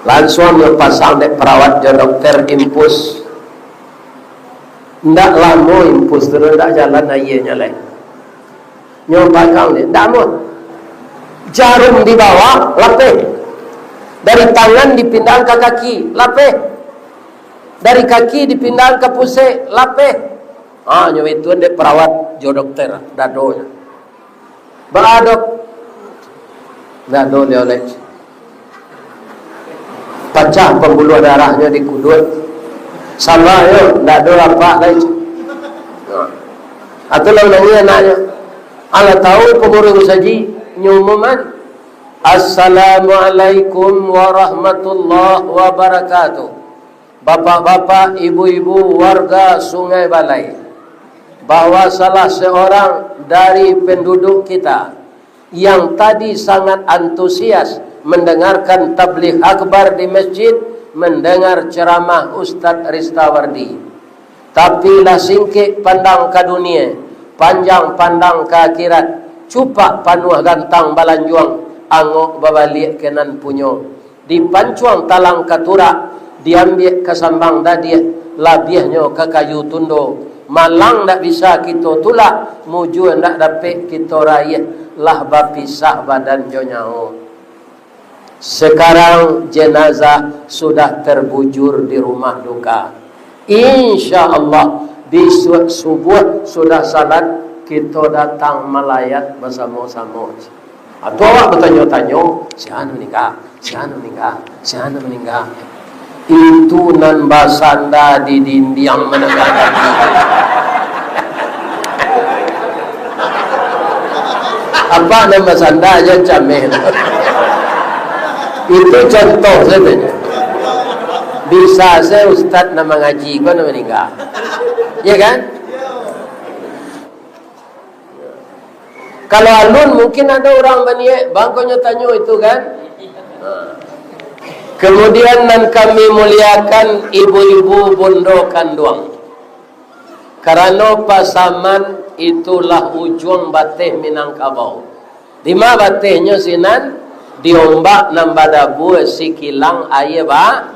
Lansuang nyo pasang dek perawat jo dokter infus. Ndak lamo infus tu, ndak jalan aianyo lai. Nyo pagang dek, ndak amuah. Jarum di bawah, lapeh. Dari tangan dipindahan ka kaki, lapeh. Dari kaki dipindahan ka pusek, lapeh. Ha, nyo itu dek perawat jo dokter, dadonyo. Baa, Dok? Ndak ado lai. Pacah pambuluah darahnyo di kuduak. Sabanyo, ndak ado apak lai. Atau lah manangih anaknyo. Alah tahu pangurus musajik, nyo umuman, "Assalamualaikum warahmatullahi wabarakatuh. Bapak-bapak, ibu-ibu, warga Sungai Balai, bahwa salah seorang dari penduduk kita yang tadi sangat antusias mendengarkan tabligh akbar di masjid, mendengar ceramah Ustadz Ristawardi, tapi lah singkek pandang ka dunia, panjang pandang ka akhirat, cupak panuah gantang balanjuang, angok babaliak ka nan punyo." Dipancuang talang ka turak, diambiak ka sambang dadiah, labiahnyo ka kayu tundo. Malang ndak bisa kito tulak, mujua ndak dapek kito raiah, lah bapisah badan jo nyawo. Sekarang jenazah sudah terbujur di rumah duka. Insya Allah, bisuak subuah sudah salat, kito datang malayat basamo-samo. Atau awak batanyo-tanyo, "Sia nan maningga, sia nan maningga, sia nan maningga." Itu nan basanda di dindiang manangah kaji. Apak nan basanda jan cameh. Itu contoh sajo. Bisa se ustaz nan mangaji ko nan maningga. Ya kan? Kalau alun, mungkin ado urang baniaik, bangkonyo tanyo itu kan. Kemudian nan kami muliakan ibu-ibu bundo kanduang. Karano Pasaman itulah ujuang bateh Minangkabau. Dima batehnyo sinan? Di ombak nan badabua sikilang aia ba-,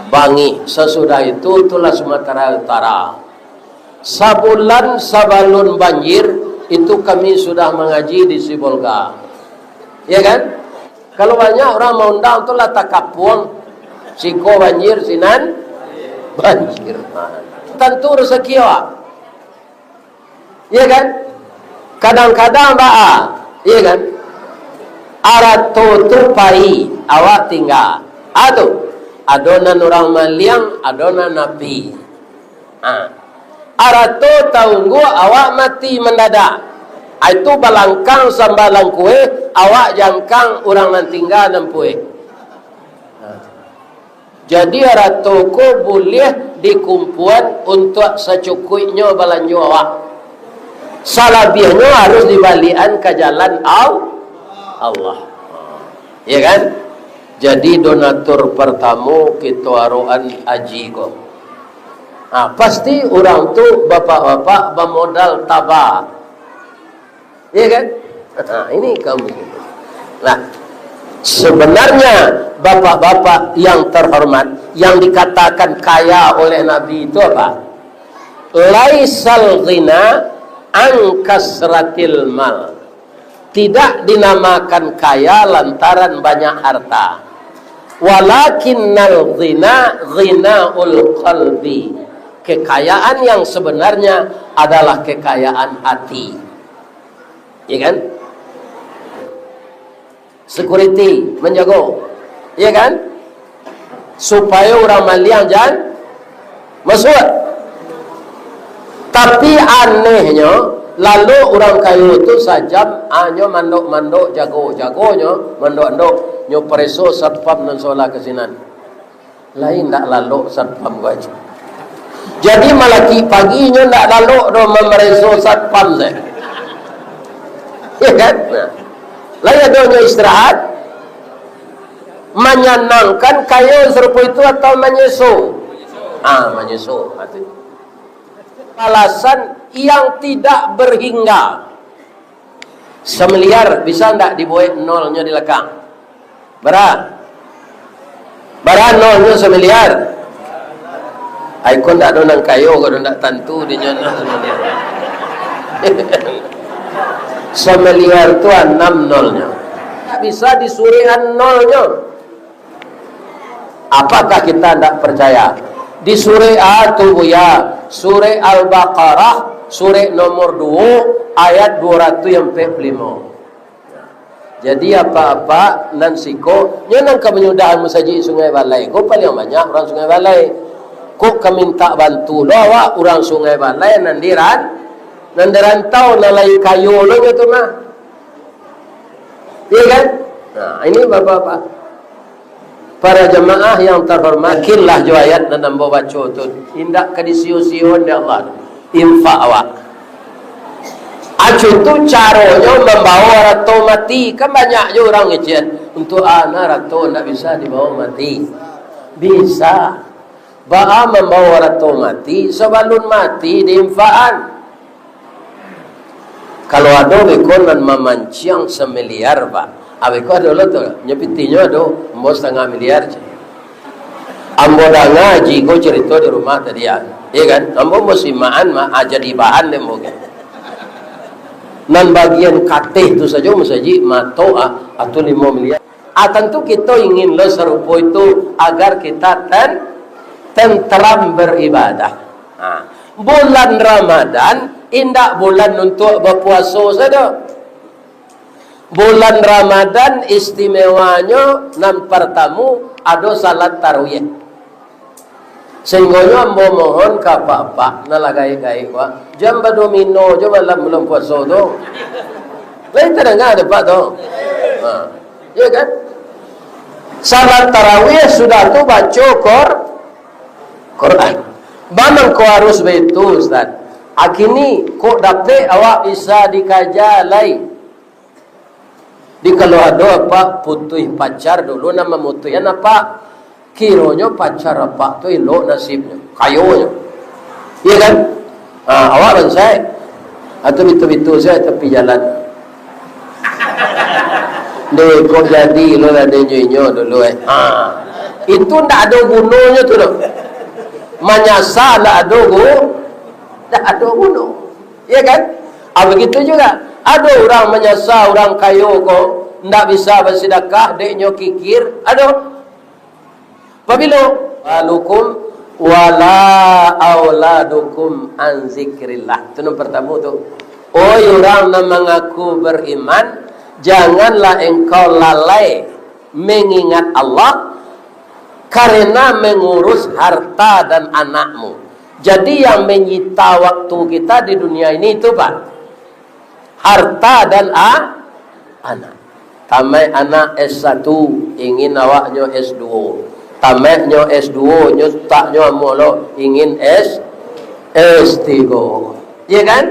bangih. Sasudah itu, itulah Sumatera Utara. Sabulan sabalun banjir, itu kami sudah mangaji di Sibolga. Ya kan? Kalau banyak urang maundang tu lah takapuang. Siko banjir, sinan banjir. Tantu rezeki awak. Ya kan? Kadang-kadang baa, ya kan? Arato tu pai, awak tingga. Ah tu, ado nan urang maliang, ado nan api. Ha. Arato taunggu awak mati mandadak. Ha, itu balangkang samba langkueh, awak jangkang urang nan tingga nan pueh. Ha. Jadi, arato ko buliah dikumpuan untuak sacukuiknyo balanjo awak. Salabiahnyo harus dibaliakan ka jalan Al-, Allah. Ya kan? Jadi, donatur partamo kito arokan aji ko. Ha, pasti urang tu, bapak-bapak, bamodal taba. Iya kan? Ha, ini kaum muslimin. Nah, sebenarnya, bapak-bapak yang terhormat, yang dikatakan kaya oleh Nabi itu apa? "Laisal ghina an kasratil mal." Tidak dinamakan kaya lantaran banyak harta. "Walakinnal ghina ghinaul qalbi." Kekayaan yang sebenarnya adalah kekayaan hati. Iya kan? Security, manjago. Iya kan? Supayo urang maliang jan masuak. Tapi anehnyo, lalu urang kayo tu sajam hanyo mandok-mandok, jago-jagonyo, mandok-mandok, nyo pareso satpam nan solah ka sinan. Lai ndak lalok satpam ko aja. Jadi, malaki pagi nyo ndak lalok doh mamareso satpam se. Ya kan? Nah. Lai ado nyo istirahat. Manyanangkan kayo sarupo itu atau manyeso? Ah, manyeso. Ah, tu. Balasan yang tidak berhingga. Samiliar, bisa ndak dibuek nolnyo di lakang? Bara? Bara nolnyo samiliar? Ai, ko ndak ado nan kayo, ko ndak tantu dinyo nol samiliar. Samiliar tu anam nolnyo. Ndak bisa disurekan nolnyo. Apakah kita ndak percaya? Di surek a tu, Buya, surek Al-Baqarah, surek nomor duo, ayat duo ratuih ampek puluah limo. Jadi, apa-apa nan siko, nyo nan ka manyudahan masajik Sungai Balai ko, paliang banyak urang Sungai Balai. Kok ka mintak bantu lo awak, urang Sungai Balai nan di ran-, nan di rantau, nan lai kayo lo nyo tu mah. Iya kan? Nah, ini bapak-bapak. Para jamaah yang terhormat, yakinlah jo ayat nan ambo baco tu. Indak ka disio-sioan dek Allah. Infak awak. Acu tu caronyo mambawa arato mati. Kan banyak jo urang ngecek, "Untuak a nan arato ndak bisa dibawa mati?" Bisa. Baa mambawa arato mati, sabalun mati diinfakan. Kalau ado beko nan mamanciang samiliar, Pak. Ah, beko ado lo tu. Nyo pitinyo ado, ambo satangah miliar, ceh. Ambo danga aji ko carito di rumah tadi, ah. Iya kan? Ambo musimaan, ma-, aja dibahan deh, ambo kan. Nan bagian kateh tu sajo masajik mato, ah, atau limo miliar. Ah, tantu kito ingin lo sarupo itu agar kita ten-, tenteram beribadah. Ah, bulan Ramadan indak bulan untuk bapuaso sajo. Bulan Ramadan istimewanyo nan partamu ado salat tarawih. Sahinggonyo ambo mohon ka apak-apak nan lah gaek-gaek, Pak, jan badomino jo malam bulan puaso tu. Lai tadanga dek Apak tu? Ha. Iyo kan? Salat tarawih, sudah tu baco Qur-, Quran. Ba mangko harus baitu, Ustaz? Akini kok dapek awak bisa dikaja lai? Di kalau ado apak putuih pacar dulu, nan mamutuihan apak, kironyo pacar apak tu elok nasibnyo, kayonyo. Iyo kan? Ha, awak bansaik. Atau bitu-bitu sajo tapi jalan. Deh, kok jadi lo lah deh inyo dulu, eh. Ha. Itu ndak ado gunonyo tu doh. Manyasa ndak ado gu-, ndak ado guno. Iyo kan? Ah, begitu juga. Ado urang manyasa, urang kayo ko, ndak bisa basidakah, dek nyo kikir. Ado. Pabilo? Alukum wala auladukum an zikrillah. Itu nan pertama tu. Oi urang nan mangaku beriman, janganlah engkau lalai mengingat Allah karena mengurus harta dan anakmu. Jadi, yang menyita waktu kita di dunia ini itu, Pak, harta dan a-, anak. Tamaik anak S satu, ingin awaknyo S dua. Tamaiknyo S dua, nyo taknyo amuah lo, ingin S, S tiga. Iya kan?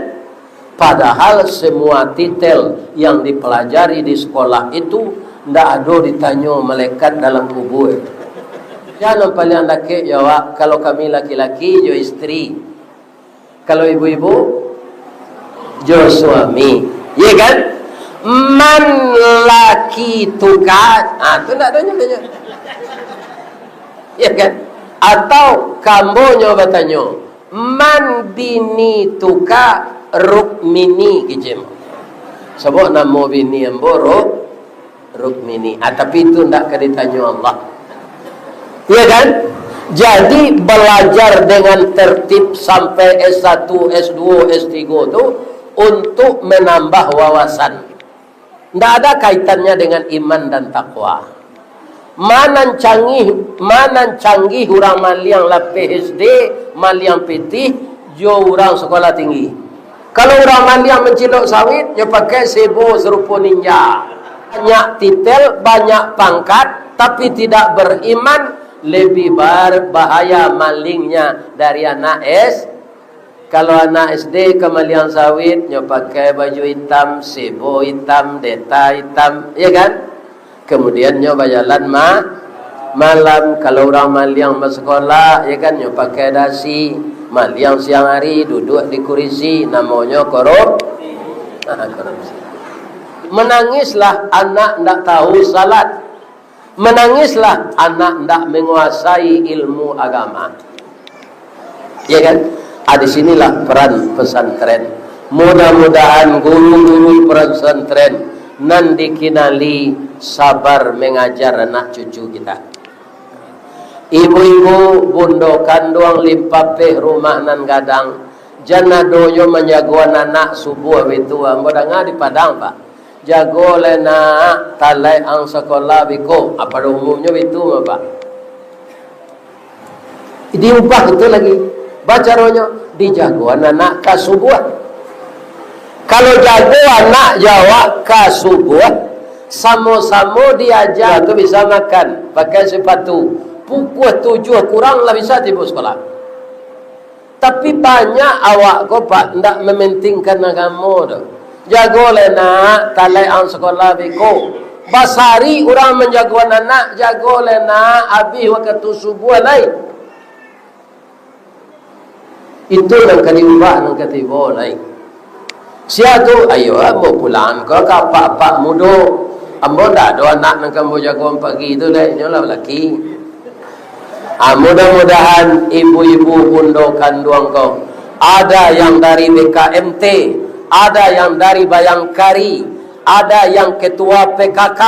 Padahal semua titel yang dipelajari di sekolah itu ndak ado ditanyo malaikat dalam kubur. Jan nan paliang dakek jo awak, kalau kami laki-laki jo isteri, kalau ibu-ibu jo suami, iya kan? Man laki tuka, ah, tu ndak ado nyo tanyo. Iya kan? Atau ka ambo nyo batanyo, man bini tuka Rukmini kecek. Sabab namo bini ambo Ruk-, Rukmini. Ah, tapi itu ndak ka ditanyo Allah. Iya kan? Jadi, belajar dengan tertib sampai S satu, S dua, S tiga tu untuk menambah wawasan. Ndak ada kaitannya dengan iman dan takwa. Ma nan canggih, ma nan canggih urang maliang lapeh S D, maliang pitih, jo urang sekolah tinggi. Kalau urang maliang mancilok sawit, nyo pakai sebo sarupo ninja. Banyak titel, banyak pangkat, tapi tidak beriman, lebih bar-, bahaya malingnya dari anak S. Kalau anak S D ka maliang sawit, nyo pakai baju itam, sebo itam, deta itam, iya kan? Kemudian nyo bajalan ma-, malam. Kalau urang maliang basakolah, ya kan, nyo pakai dasi. Maliang siang hari, duduak di kurisi, namonyo korup-, korupsi. Menangislah anak ndak tahu salat. Menangislah anak ndak menguasai ilmu agama. Ya kan? Ah, di sinilah peran pesantren. Mudah-mudahan guru-guru pesantren nan dikinali sabar mengajar anak cucu kita. Ibu-ibu, bundo kanduang limpapeh rumah nan gadang, jan adonyo manjagoan anak subuah bitu. Ambo danga di Padang, Pak. Jago lai nak, talaik ang sakolah biko. Apa ado umumnyo bitu mah, Pak? Diubah itu lagi. Bacaronyo, dijagoan anak ka subuah. Kalau jago anak jo awak ka subuah, samo-samo diaja tu bisa makan, pakai sepatu. Pukua tujuah kurang lah bisa tibo sakolah. Tapi banyak awak ko, Pak, ndak mementingkan agamo tu. Jago lai nak, talaik ang sakolah biko. Basari urang manjagoan anak, jago lai nak, abih wakatu subuah lai. Itu nan ka diubah, nan ka tibo lai. Sia tu, ayo, ambo pulang ko ka apak-apak mudo. Ambo ndak ado anak nan ka ambo jagoan pagi tu lai, inyo lah balaki. Ah, mudah-mudahan ibu-ibu bundo kanduang ko, ada yang dari B K M T, ada yang dari Bayangkari, ada yang ketua P K K,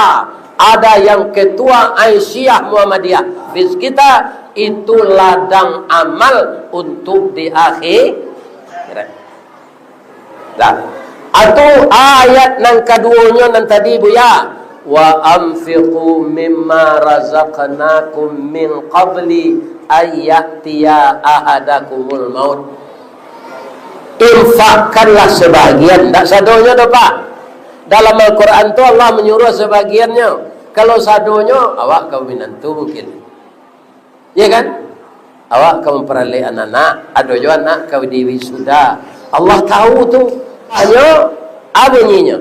ada yang ketua Aisyiyah Muhammadiyah. Fis kita, itu ladang amal untuk di akhirat. Lah, Atau ayat nan kaduonyo nan tadi, Buya, "Wa anfiqu mimma razaqnakum min qabli an ya'tiya ahadakumul maut." Infakkanlah sebagian, ndak sadonyo doh, Pak. Dalam Al-Quran tu Allah menyuruh sebagiannyo. Kalau sadonyo, awak ka minantu mungkin. Ya kan? Awak ka mamparalek anak-anak, ado jo anak ka diwisuda. Allah tahu tu. Hanyo, a bunyinyo?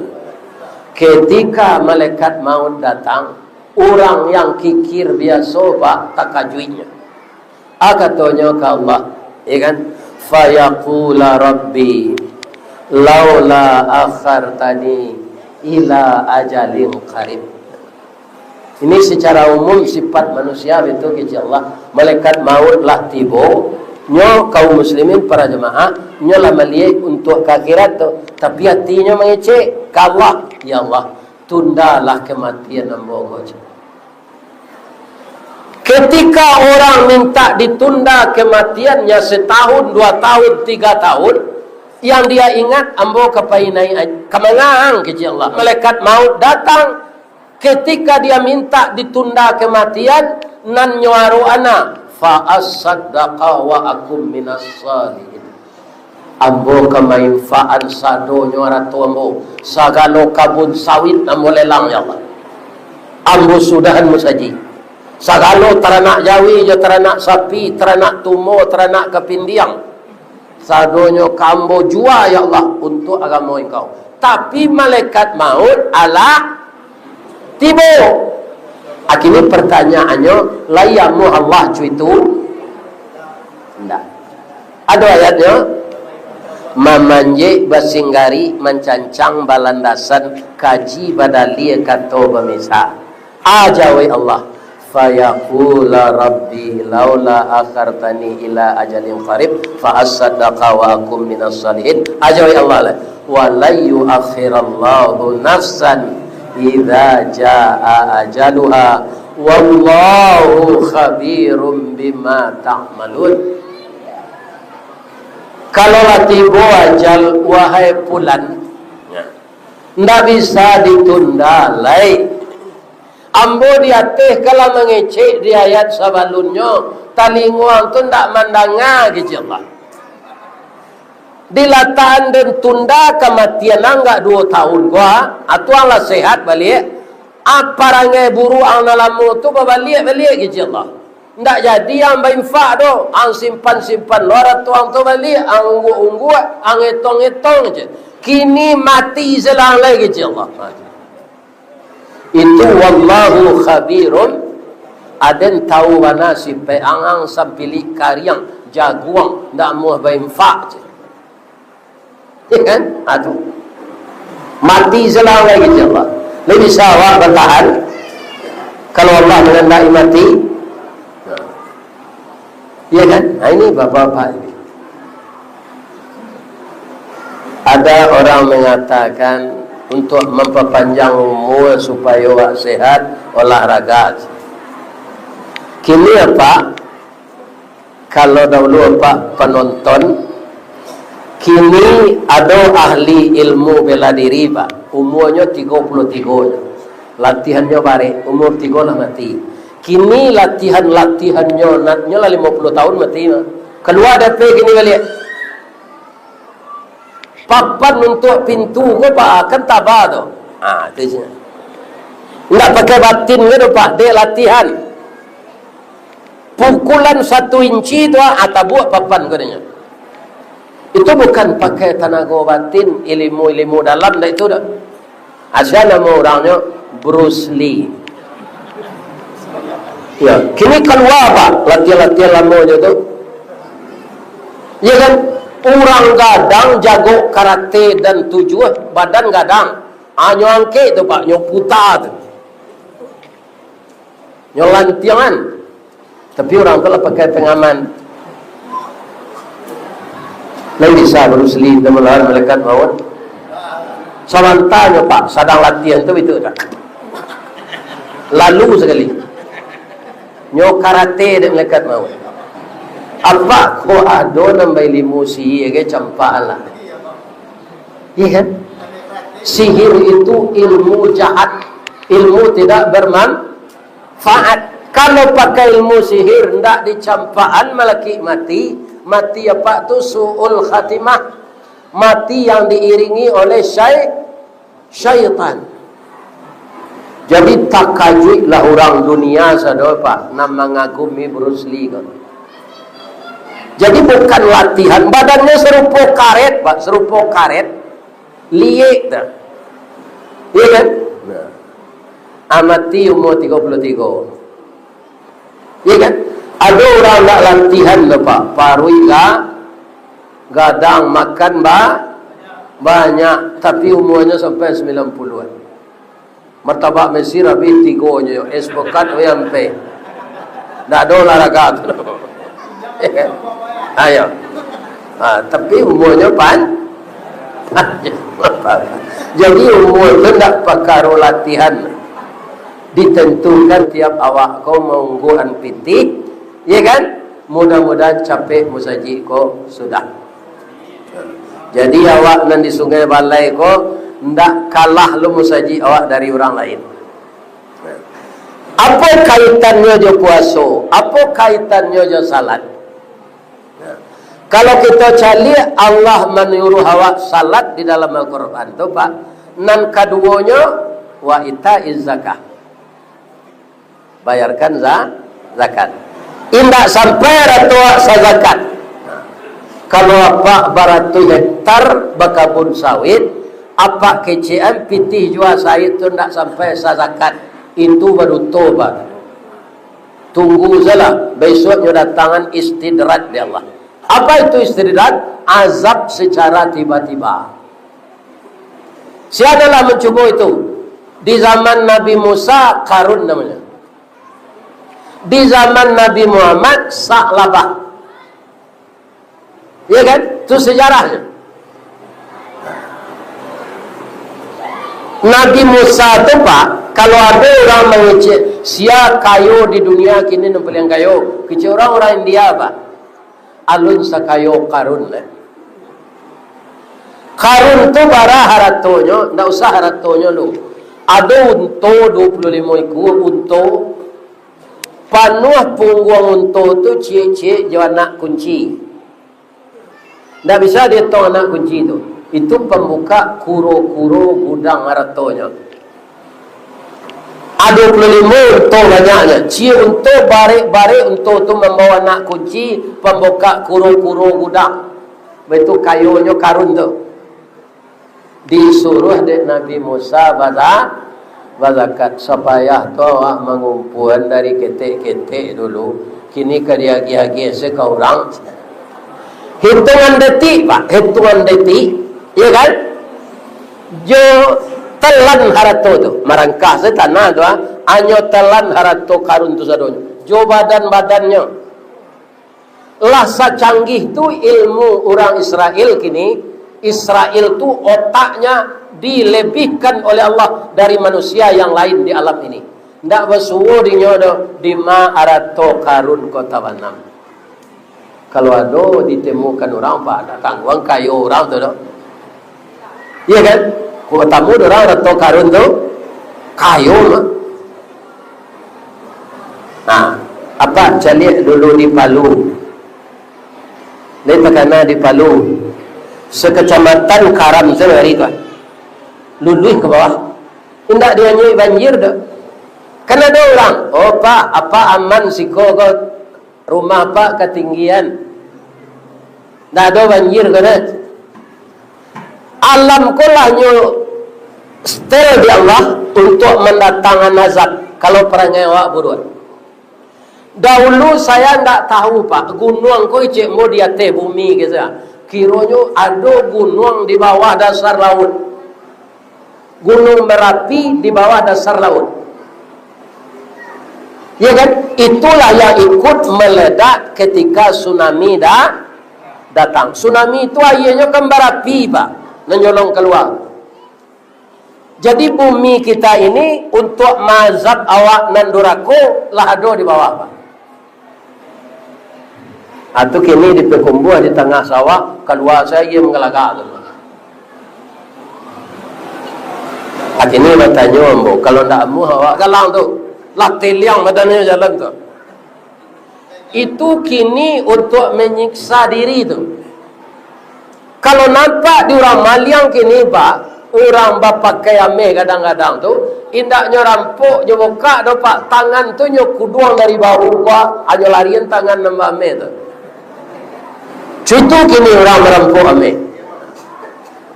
Ketika malaikat maut datang, urang yang kikir biaso bak takajuiknyo. A katonyo ka Allah, ya kan? "Fayaqula Rabbi, laula akhartani ila ajalin qarib." Ini secara umum sifat manusia, betul kecek Allah. Malaikat maut lah tibo, nyo kaum muslimin, para jamaah, nyo lah maliek untuak ka akhirat tu. Tapi atinyo mangecek ka Allah, "Ya Allah, tundalah kematian ambo ko." Ketika orang minta ditunda kematiannya setahun, dua tahun, tiga tahun, yang dia ingat, "Ambo ka pai naik aj-, ka mangang," kecek Allah. Malaikat maut datang, ketika dia minta ditunda kematian, nan nyo aroana, "Fa asaddaqa wa akum minas salihin." Ambo ka mainfakan sadonyo arato ambo, sagalo kabun sawit ambo lelang, ya Allah. Ambo sudahan musajik. Sagalo taranak jawi jo taranak sapi, taranak tumo, taranak kapindiang. Sadonyo ka ambo jua, ya Allah, untuak agamo Engkau. Tapi malaikat maut alah tibo. Akhirnyo pertanyaannyo, lai amuah Allah co itu? Ndak. Ado ayatnyo, "Mamanjek basinggari, mancancang balandasan, kaji badalia kato bamesa." A jawaik Allah, "Fayaqula Rabbi laula akhartani ila ajalin qarib, fa asaddaqa wa akum minas salihin." A jawaik Allah lah, "Wa lan yuakhirallahu nafsan idza jaa ajaluha, wallahu khabirum bima ta'malun." Kalau lah tibo ajal, wahai pulan, ndak bisa ditunda lai. Ambo di ateh ka lah mangecek di ayat sabalunnyo, talingo ang tu ndak mandanga, kecek Allah. Dilatakan den tunda kamatian ang agak duo tahun ko, a, atuang lah sehat baliak. A, parangai buruak ang nan lamo tu babaliak baliak, kecek Allah. Ndak jadi ang bainfak doh, ang simpan-simpan lo arato ang tu baliak, ang ungguak-ungguak, ang etong-etong je. Kini mati selang lai, kecek Allah. Itu wallahu khabirum, aden tahu bana sipek ang, ang sampilik kariang, jaguang, ndak amuah bainfak je. Ya kan? Ha, tu. Mati selang lai, kecek Allah. Lai bisa awak batahan kalau Allah mangandaki mati? Nah. Iya kan? Nah, ini bapak-bapak ini. Ada orang mengatakan untuk memperpanjang umur supaya awak sehat, olahraga. Kini apa? Kalau dahulu apa penonton, kini ada ahli ilmu bela diri, Pak. Umurnya tiga puluh tiga. Latihannyo barek, umur tigo lah mati. Kini latihan-latihannyo, natnyo lah limo puluah tahun mati mah. Kalua dari P P kini baliak. Papan untuak pintu ko, Pak, kan taba tu. Ha, tu isinya. Ndak pakai batin ko tu, Pak, dek latihan. Pukulan satu inci tu, ah, tabuak papan ko dek nyo. Itu bukan pakai tanago batin, ilmu-ilmu dalam, ndak itu doh. Asa namo urangnyo Bruce Lee. Ya, kini kalua, Pak, latihan-latihan lamonyo tu. Ya kan? Urang gadang jago karate dan tujuh, badan gadang. Ah, nyo angkek tu, Pak, nyo puta tu. Nyo lantiangan. Tapi urang tu lah pakai pengaman. Lai bisa Bruce Lee tu malawan malaikat maut. Sabanta nyo, Pak, sadang latihan tu itu dah. Lalu sakali. Nyo karate dek malaikat maut. Apa ko ado nan bailmu sihir ge, campak lah. Iya kan? Sihir itu ilmu jahat, ilmu tidak bermanfaat. Kalau pakai ilmu sihir, ndak dicampakan malakik mati, mati apa tu? Su'ul khatimah, mati yang diiringi oleh syai-, syaitan. Jadi, takajuiklah urang dunia sado, Pak, nan mangagumi Bruce Lee ko. Jadi, bukan latihan, badannya serupo karet, Pak, serupo karet, liek dah. Iya kan? Nah. Amati umur tiga puluh tiga. Iya kan? Ada orang nak latihan tu, Pak, paruik ga-, gadang, makan ba-, banyak, tapi umurnya sampai sembilan puluhan. Martabak Mesir habis tigonyo, es pekat habis ampek. Ndak ada olahraga tu. Ayo. Ha, tapi umurnyo pan-, panjang. Jadi umur tu ndak pakaro latihan. Ditentukan tiap awak ko maungguahan pitih, ya kan? Mudah-mudahan capek musajik ko sudah. Jadi, awak nan di Sungai Balai ko, ndak kalah lo musajik awak dari urang lain. Apo kaitannyo jo puaso? Apo kaitannyo jo salat? Kalau kito caliak, Allah manyuruh awak salat di dalam Al-Quran tu, Pak. Nan kaduonyo, wa itaiz zakah. Bayarkan za-, zakat. Indak sampai rato sazakat. Kalau apak baratuih hektar bakabun sawit, apak kecekan pitih jua sawit tu ndak sampai sazakat, itu baduto, Pak. Tunggu salah, besok nyo datangan istidraj di Allah. Apa itu istidraj? Azab secara tiba-tiba. Sia lah mancubo itu. Di zaman Nabi Musa, Karun namanya. Di zaman Nabi Muhammad, Sa'labah. Ya kan? Itu sejarahnya. Nabi Musa tu, Pak, kalau ada orang mangecek, sia kayo di dunia kini nan paliang kayo. Kecek orang, orang India, Pak. Alun sakayo Karun, eh. Karun tu bara haratonyo, ndak usah haratonyo lu. Ado unto duo puluah limo ikua unto, panuah pungguang unto tu ciek-ciek jo anak kunci. Ndak bisa dietong anak kunci tu. Itu pambukak kuro-kuro gudang haratonyo. Ado puluah limo unto banyaknyo. Ciek unto, barek-barek unto tu mambawa anak kunci, pambukak kuro-kuro gudang. Baitu kayonyo Karun tu. Disuruah dek Nabi Musa baza-, bazakat. Sapayah tu awak mangumpuan dari ketek-ketek dulu. Kini ka diagiah-agiah se ka urang. Hitungan detik, Pak. Hitungan detik. Iya kan? Jo telan harato tu. Marangkah se tanah tu, ah. Anyo telan harato Karun tu sadonyo. Jo badan-badannyo. Lah sacanggih tu ilmu urang Israel kini. Israel tu otaknya dilebihkan oleh Allah dari manusia yang lain di alam ini. Ndak basuo dinyo doh, dima arato Karun ko tabanam. Kalau ado ditemukan urang, Pak, ndak tangguang kayo urang tu doh. Iya kan? Kok tamu urang arato Karun tu, kayo mah. Nah, apak caliak dulu di Palu. Lai takana di Palu. Sekecamatan Karam se hari tu. Luluih ke bawah. Indak dianyuik banjir doh. Kan ado urang, "Oh, Pak, apak aman siko ko, rumah apak katinggian. Ndak ado banjir ko doh." Alam ko lah nyo setel di Allah untuak mandatangkan azab, kalau parangai awak buruak. Dahulu saya ndak tahu, Pak, gunuang ko icek mo di ateh bumi ke saya. Kironyo ado gunuang di bawah dasar laut. Gunung Merapi di bawah dasar laut. Ya kan? Itulah yang ikut meledak ketika tsunami da-, datang. Tsunami itu aianyo kan barapi, Pak, nan nyolong kalua. Jadi, bumi kita ini untuak maazab awak nan durako lah ado di bawah, Pak. Atu kini dipakumbuah di tangah sawah, kalua sajo mangalagak tu. Kini batanyo ambo, kalau ndak amuah awak galang tu, lah teliang badanyo jalan tu. Itu kini untuak manyiksa diri tu. Kalau nampak di urang maliang kini, Pak, urang bapakai ameh gadang-gadang tu, indaknyo rampok nyo bukak doh, Pak, tangan tu nyo kuduang dari bahu, Pak, anyo larian tangan nan baameh tu. Cuitu kini urang marampok ameh.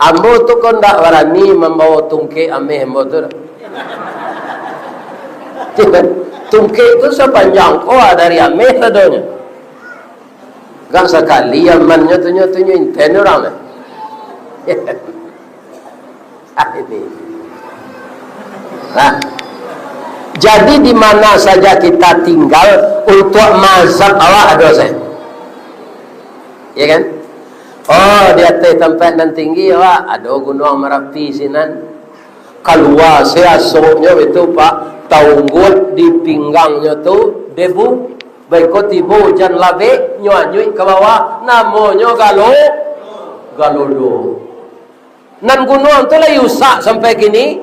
Ambo tu ko ndak barani mambawo tungkek ameh ambo tu. Tungkek tu sapanjang ko dari ameh sadonyo. Gak sakali amannyo tu nyo tu nyo inten urang tu. Ah, ini. Nah, jadi di mana saja kita tinggal, untuak mazhab awak ado sajo. Ya kan? Oh, di ateh tampek nan tinggi awak ado Gunuang Marapi sinan. Kalua se asoknyo itu, Pak, taungguak di pinggangnyo tu debu. Baiko tibo ujan labek, nyo anyuik ka bawah, namonyo galo, galodo. Nan gunuang tu lai usak sampai kini,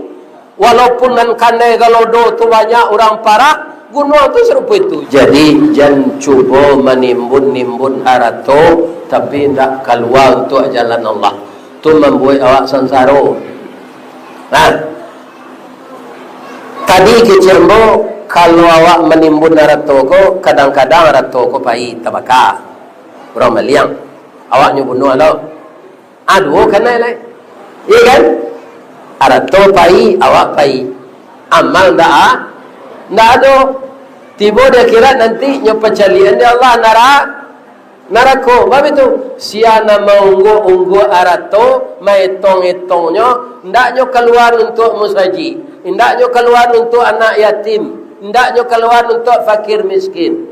walaupun nan kanai galodo tu banyak urang parak, gunuang tu sarupo itu. Jadi, jan cubo manimbun-nimbun harato, tapi indak kalua untuak jalan Allah. Tu mambuek awak sansaro. Nah, tadi kecek ambo, kalau awak manimbun harato ko, kadang-kadang harato ko pai tabaka. Urang maliang, awaknyo bunuah lo. Ah, duo kanai lai. Iya kan? Arato pai, awak pai. Amal ndak a-, ndak ado. Tibo di akhirat nanti, nyo pacalian di Allah nara-, narako. Bab itu, sia nan maungguak-ungguak arato, maetong-etongnyo, ndaknyo kaluaan untuak musajik, ndaknyo kaluaan untuak anak yatim, ndaknyo kaluaan untuak fakir miskin.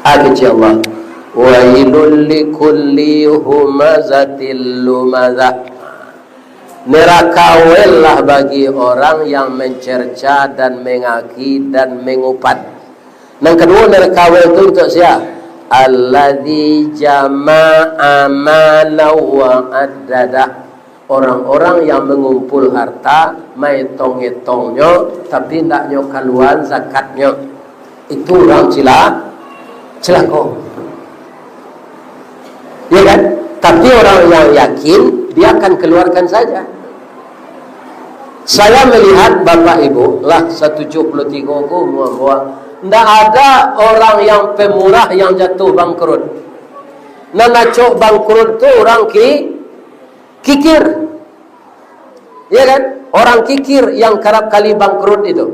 Ah, kecek Allah. "Wailul likulli humazatil lumazah." Neraka welah bagi orang yang mencerca dan mengaki dan mengupat. Nan kaduo, neraka wel tu untuak sia? "Alladzi jama'a malan wa addadah." Orang-orang yang mangumpul harta, maetong-etongnyo, tapi ndaknyo kaluaan zakatnyo, itu urang cila-, cilako. Ya kan? Tapi orang yang yakin, dia akan keluarkan saja. Saya melihat Bapak Ibu, lah satujuh puluh tigo ko umua ambo, ndak ada orang yang pemurah yang jatuh bangkrut. Nan acok bangkrut tu orang ki-, kikir. Ya kan? Orang kikir yang karap kali bangkrut itu.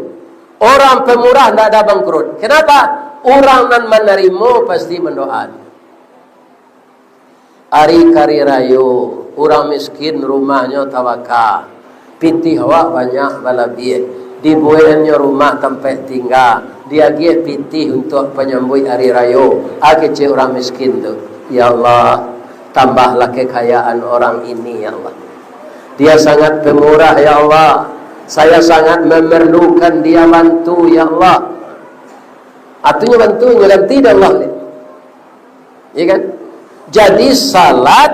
Orang pemurah ndak ada bangkrut. Kenapa? Urang nan manarimo pasti mandoa. Ari ka ari rayo, urang miskin rumahnyo tabaka. Pitih awak banyak balabiah. Dibuekannyo rumah tampek tingga, diagiah pitih untuak panyambuik ari rayo. Ah, kecek urang miskin tu, "Ya Allah, tambahlah kekayaan orang ini, ya Allah. Dia sangat pemurah, ya Allah. Saya sangat memerlukan dia bantu, ya Allah." Atunyo bantu, nyo ganti dek Allah ni. Ya kan? Jadi, salat,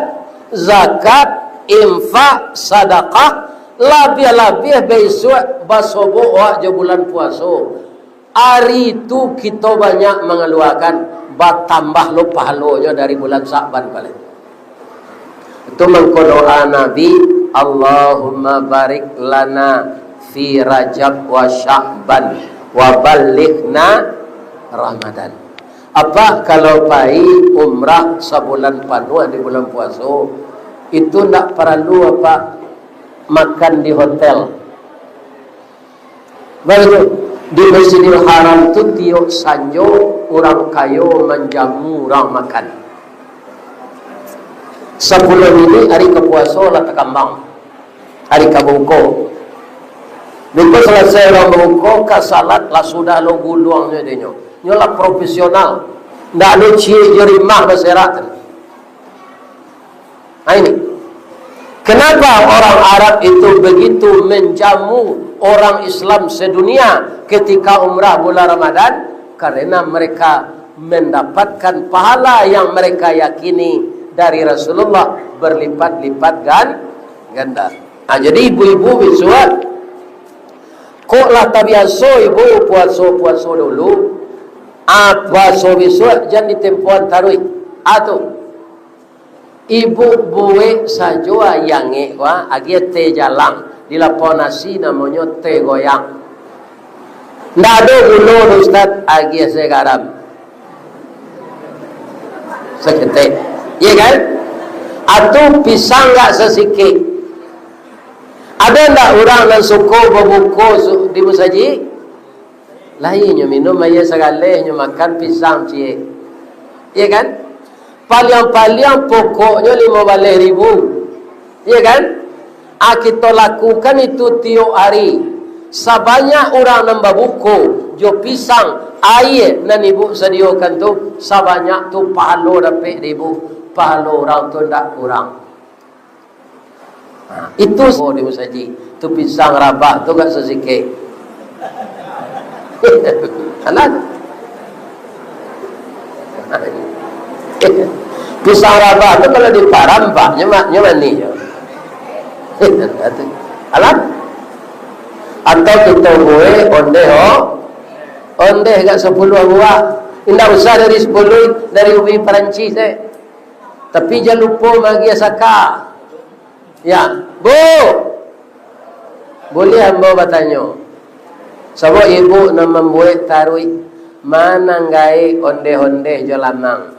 zakat, infak, sadakah, labiah-labiah baisuak basobok awak jo bulan puaso. Ari tu kito banyak mangaluakan, batambah lo pahalonyo dari bulan Sa'ban paling. Itu mangko doa Nabi, "Allahumma barik lana fi Rajab wa Sya'ban wa ballighna Ramadan." Apa kalau pai umrah sabulan panuah di bulan puaso, itu ndak paralu apa makan di hotel. Bagitu, di Masjidil Haram tu tiok sanjo urang kayo manjamu urang makan. Sapuluah minit ari ka puaso lah takambang. Ari ka babuko. Biko salasai urang babuko, ka salat lah sudah lo guluangnyo dinyo. Nyo lah profesional. Ndak ado ciek jo rimah baserak tu. Nah, ini. Kenapa orang Arab itu begitu menjamu orang Islam sedunia ketika umrah bulan Ramadan? Karena mereka mendapatkan pahala yang mereka yakini dari Rasulullah berlipat-lipat gan-, ganda. Ah, jadi ibu-ibu bisuak, kok lah tabiaso ibu puaso-puaso dulu, ah, puaso bisuak jan ditempoan taruih. Ah, tu. Ibu buek sajo ayie angek ko, ah, agiah teh jalang, di lapau nasi namonyo teh goyang. Ndak ado gulo tu, Ustaz, agiah se garam. Saketek. Iya kan? Atu pisang gak sasikek. Ado ndak urang nan suko babuko su-, di musajik? Lah inyo minum aia sagaleh, inyo makan pisang ciek. Iya kan? Paliang-paliang pokoknyo limo baleh ribu. Iya kan? Ah, kito lakukan itu tiok hari. Sabanyak urang nan babuko jo pisang, aia nan ibu sadiokan tu, sabanyak tu pahalo dapek dek ibu. Pahalo urang tu ndak kurang. Itu semua di musajik. Tu pisang rabah tu gak sasikek. Alah. Pisang rabah tu kalau diparam, Pak, nyo ma-, nyo manih nyo. Alah. Atau kito buek ondeh, oh. Ondeh gak sapuluah buah. Indak usah dari sapuluah, dari ubi Parancis, eh. Tapi jan lupo maagiah saka. Ya, Bu. Buliah ambo batanyo? Sabab ibu nan mambuek taruih, mananggaik ondeh-ondeh jo lamang.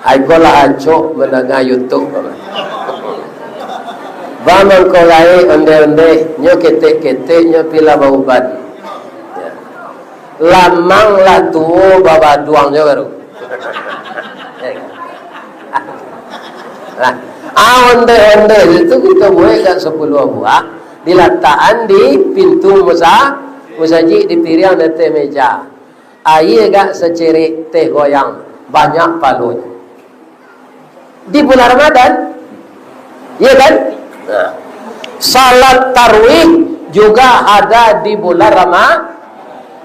Ai ko lah acok mandanga YouTube. Ba mangko gaek ondeh-ondeh, nyo ketek-ketek, nyo pilah bauban. Ya. Lamang lah tuo, babaduang jo baru. Lah, ah, ondeh-ondeh itu kito buek gak sapuluah buah, dilatakan di pintu musa-, musajik, di piriang, di ateh meja. Aia gak sacerek teh goyang, banyak pahalonyo. Di bulan Ramadan. Iya kan? Nah. Salat tarawih juga ada di bulan Rama-,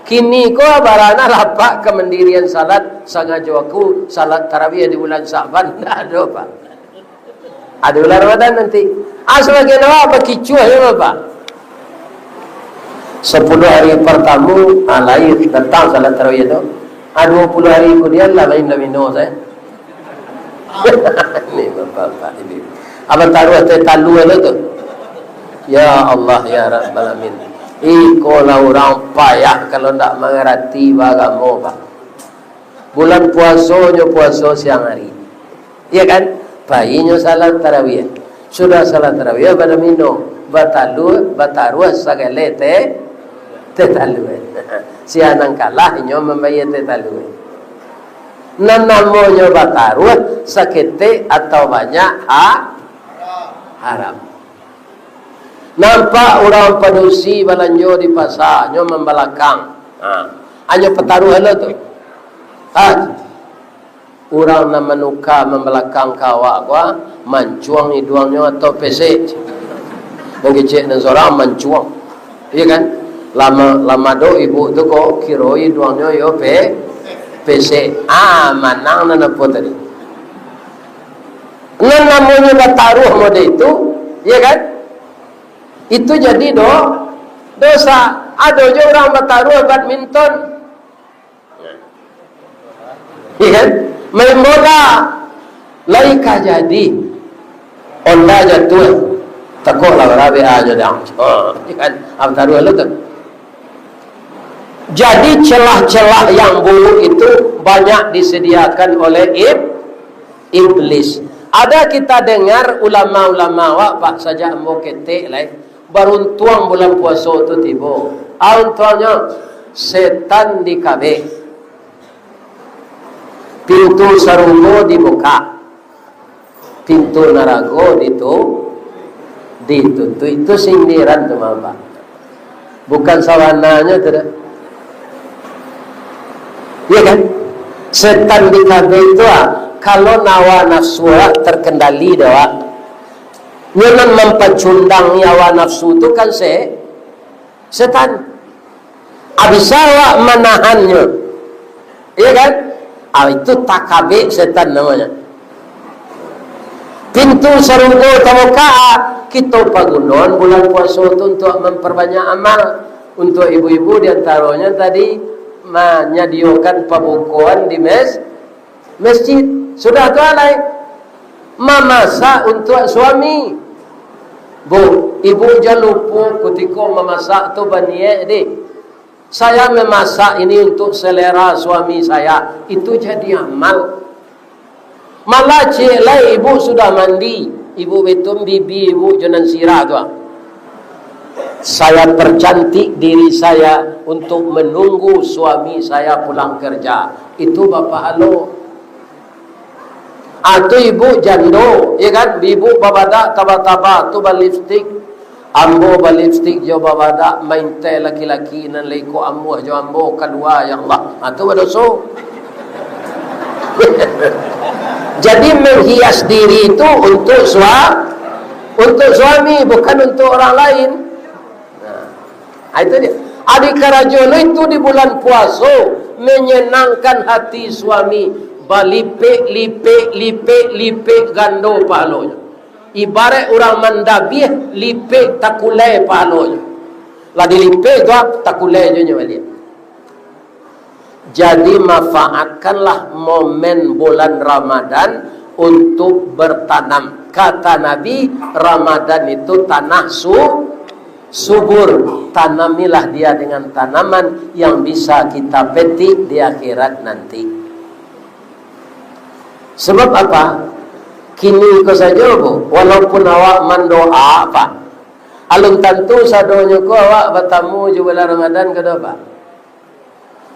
kini ko barana lapak kamandirian salat, sangajo aku salat tarawih di bulan Sa'ban, ndak ado, Pak. Ado bulan Ramadan nanti. Ah, sabagian awak bakicuah, ya, Bapak? Sapuluah hari partamo, ah, lahia, datang salat tarawih tu. Ah, duo puluah hari kamudian lah main domino sajo. Ni bapak-bapak ini. Abang taruah teh talua lo tu. Ya Allah, ya Rabbal Alamin. Iko lah urang payah kalau ndak mangarati baagamo, Pak. Bulan puaso nyo puaso siang hari. Iya kan? Pai nyo salat tarawih. Sudah salat tarawih, badomino, batalua, bataruah sagaleh teh, teh talua. Sia nan kalah, inyo mambayia teh talua. Nan namonyo bataruah, saketek atau banyak, ha-, haram. Nampak urang padusi balanjo di pasa, nyo mambalakang. Ha, anyo pataruah lo tu. Ha, urang nan manuka mambalakang ka awak ko, mancuang iduangnyo atau pesek. Mangecek nan sorang mancuang. Iya kan? Lama, lama do ibu tu ko, kiro iduangnyo yo pe-, pesek. Ah, manang nan apo tadi? Nan namonyo bataruah mode itu, iya kan? Itu jadi do-, dosa. Ado jo urang bataruah badminton. Iya kan? Main bola. Lai ka jadi. Onda jatuah. Takok lah barabe aja dah. Ha, iya kan? Abang taruah lo tu. Jadi celah-celah yang buruk itu banyak disediakan oleh ib-, iblis. Ada kita dengar ulama-ulama awak, Pak, sajak ambo ketek lai, baruntuang bulan puaso tu tibo. Ah, untuangnyo, setan dikabek. Pintu sarugo dibukak. Pintu narago ditu-, ditutuik. Itu sindiran tu mah, Pak. Bukan sabananyo tu dah. Iya kan? Setan dikabek tu, ah, kalau hawa nafsu awak terkendali dah, Wak. Nyo nan mampacundangi hawa nafsu tu kan se-, setan. Ah, bisa awak manahannyo. Iya kan? Ah, itu takabek setan namonyo. Pintu sarugo tabuka, kito pagunoan bulan puaso tu untuak mamparbanyak amal. Untuak ibu-ibu, di antaronyo tadi manyadiokan pabukoan di mes-, masjid. Sudah tu alai, mamasak untuak suami. Bu, ibu jan lupo kutiko mamasak tu baniaik deh. Saya memasak ini untuk selera suami saya. Itu jadi amal. Malah ciek lai ibu sudah mandi. Ibu betun bibi ibu jo nan sirah tu, ah. Saya percantik diri saya untuk menunggu suami saya pulang kerja. Itu bapahalo. Ah, tu ibu jando, ya kan? Ibu babadak taba-taba, tu balipstik. Ambo balipstik jo babadak, maintai laki-laki nan lai ko amuah jo ambo, kalua, ya Allah. Ah, tu badoso. Jadi, menghias diri tu untuk sua-, untuk suami, bukan untuk orang lain. Nah, ah, itu dia. Adi karajo lo itu di bulan puaso, menyenangkan hati suami, balipek-lipek, lipek-lipek gando pahalonyo. Ibarat urang mandabiah, lipek takulai pahalonyo. Lah dilipek tu, ah, takulai jo nyo baliak. Jadi, manfaatkanlah momen bulan Ramadan untuk bertanam. Kata Nabi, Ramadan itu tanah su-, subur. Tanamilah dia dengan tanaman yang bisa kita petik di akhirat nanti. Sebab apa? Kini ko sajo, Bu, walaupun awak mandoa, Pak, alun tantu sadonyo ko awak batamu jo bulan Ramadan ko doh, Pak.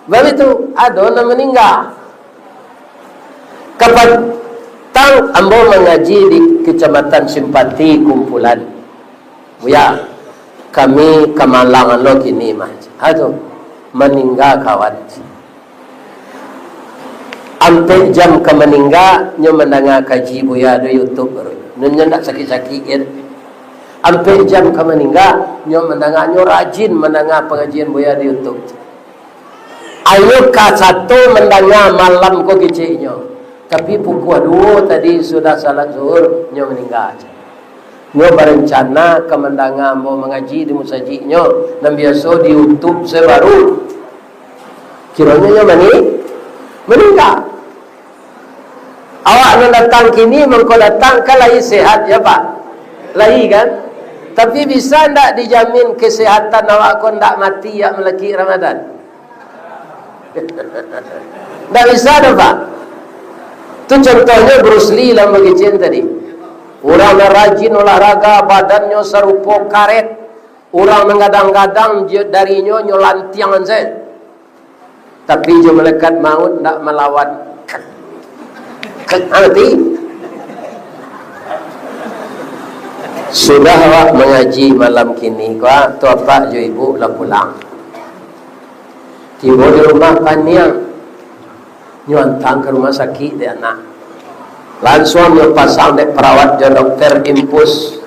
Baitu, ado nan maningga. Kapatang ambo mangaji di Kecamatan Simpati Kumpulan. "Buya, kami ka Malang lo kini mah." Ha tu, maningga kawan. Ampek jam ka maningga, nyo mandanga kaji Buya di YouTube baru. Nyo ndak sakik-sakik, kan? Ampek jam ka maningga, nyo mandanga, nyo rajin mandanga pangajian Buya di YouTube. Inyo ka sato mandanga malam ko keceknyo. Tapi pukua duo tadi sudah salat zuhur, nyo maningga. Nyo barencana ka mandanga ambo mangaji di musajiknyo, nan biaso di YouTube se baru. Kironyo nyo mani-, maningga. Awak nan datang kini, mangko datang ka lai sehat, ya, Pak? Lai, kan? Tapi bisa ndak dijamin kesehatan awak ko ndak mati, ya, malakik Ramadan? Ndak bisa doh, Pak. Tu contohnyo Bruce Lee lah bagicin tadi. Urang nan rajin olahraga, badannyo sarupo karet. Urang nan gadang-gadang, je-, darinyo nyo lantiangan sajo. Tapi jo malaikat maut ndak malawan. Kek mati. Sudah awak mangaji malam kini, ko, tu apak jo ibu lah pulang. Tibo di rumah paniang, nyo antang ka rumah sakik dek anak. Lansuang nyo pasang dek perawat jo dokter infus.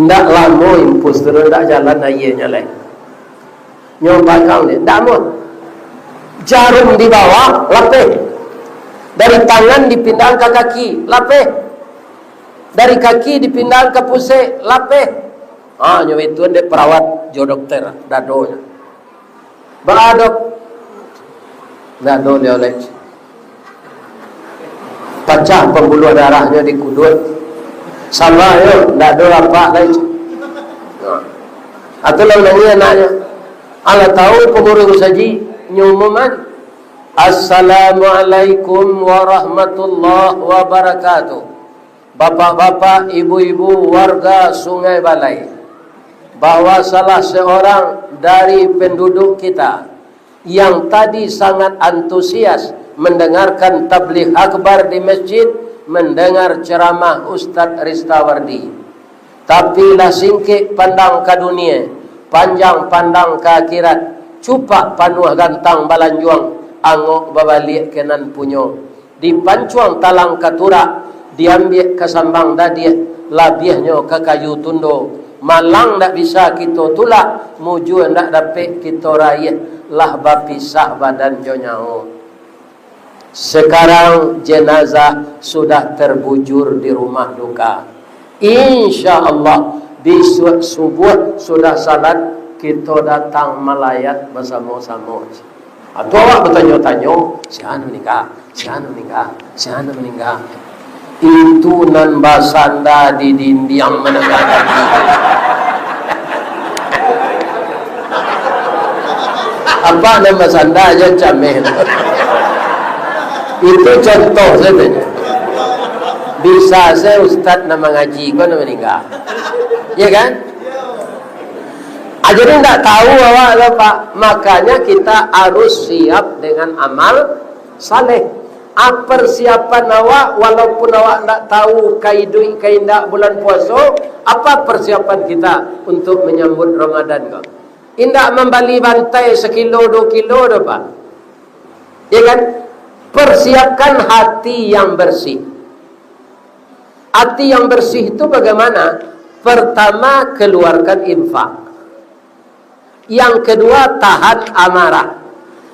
Ndak lamo infus tu, ndak jalan aianyo lai. Nyo pagang dek, ndak amuah. Jarum di bawah, lapeh. Dari tangan dipindahan ka kaki, lapeh. Dari kaki dipindahan ka pusek, lapeh. Ha, nyo itu dek perawat jo dokter, dadonyo. Baa, Dok? Ndak ado lai. Pacah pambuluah darahnyo di kuduak. Sambah yo, ndak ado lapak lai. Nah. Atau lah manangih anaknyo. Alah tahu pangurus musajik nyo umuman. Assalamualaikum warahmatullahi wabarakatuh. Bapak-bapak, ibu-ibu, warga Sungai Balai, bahwa salah seorang dari penduduk kita yang tadi sangat antusias mendengarkan tabligh akbar di masjid, mendengar ceramah Ustadz Ristawardi. Tapi lah singkek pandang ka dunia, panjang pandang ka akhirat, cupak panuah gantang balanjuang, angok babaliak ka nan punyo. Dipancuang talang ka turak, diambiak ka sambang dadiah, labiahnyo ka kayu tundo. Malang ndak bisa kito tulak, mujua ndak dapek kito raiah, lah bapisah badan jo nyawo. Sekarang jenazah sudah terbujur di rumah duka. Insya Allah, bisuak subuah sudah salat, kito datang malayat basamo-samo. Atau awak batanyo-tanyo, "Sia nan maningga? Sia nan maningga? Sia nan maningga?" Itu nan basanda di dindiang manangah tadi. Apa nan basanda jo cameh tu? Itu contoh sajo. Bisa se ustaz nan mangaji ko nan maningga. Ya kan? Ah, jadi ndak tahu awak lah, Pak. Makanya kita harus siap dengan amal saleh. Ah, persiapan awak, walaupun awak ndak tahu ka iduik ka indak bulan puaso, apa persiapan kita untuk menyambut Ramadan ko? Indak mambali bantai sakilo duo kilo doh, Pak. Ya kan? Persiapkan hati yang bersih. Hati yang bersih itu bagaimana? Pertama, keluarkan infak. Yang kedua, tahan amarah.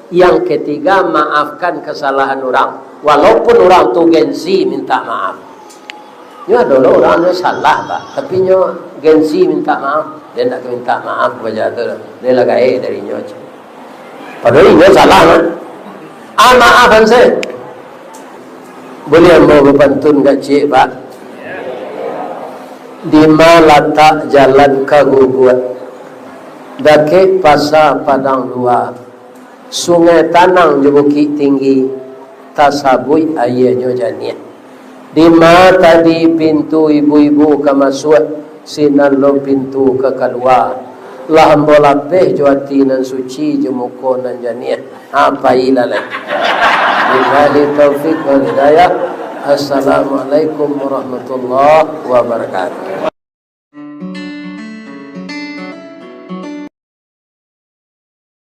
Yang ketiga, maafkan kesalahan orang. Walaupun orang tu gengsi minta maaf. Nyo ado lo urang nyo salah, Pak. Tapi nyo gengsi minta maaf. Dia ndak minta maaf baja tu. Dia lah gaek dari nyo, cik. Padahal inyo salah, kan? Ah, maafan se. Boleh ambo bapantun kacik, Pak? Dima latak jalan ka Guguak? Dakek Pasa Padang Dua, Sungai Tanang jo Bukik Tinggi, tasabuik aianyo janiah. Dima tadi pintu ibu-ibu ka masuak, sinan lo pintu ka kalua? Lah ambo lapeh jo ati nan suci, jo muko nan janiah. Ha, pailah lai. Billahi taufik wal hidayah. Assalamualaikum warahmatullahi wabarakatuh.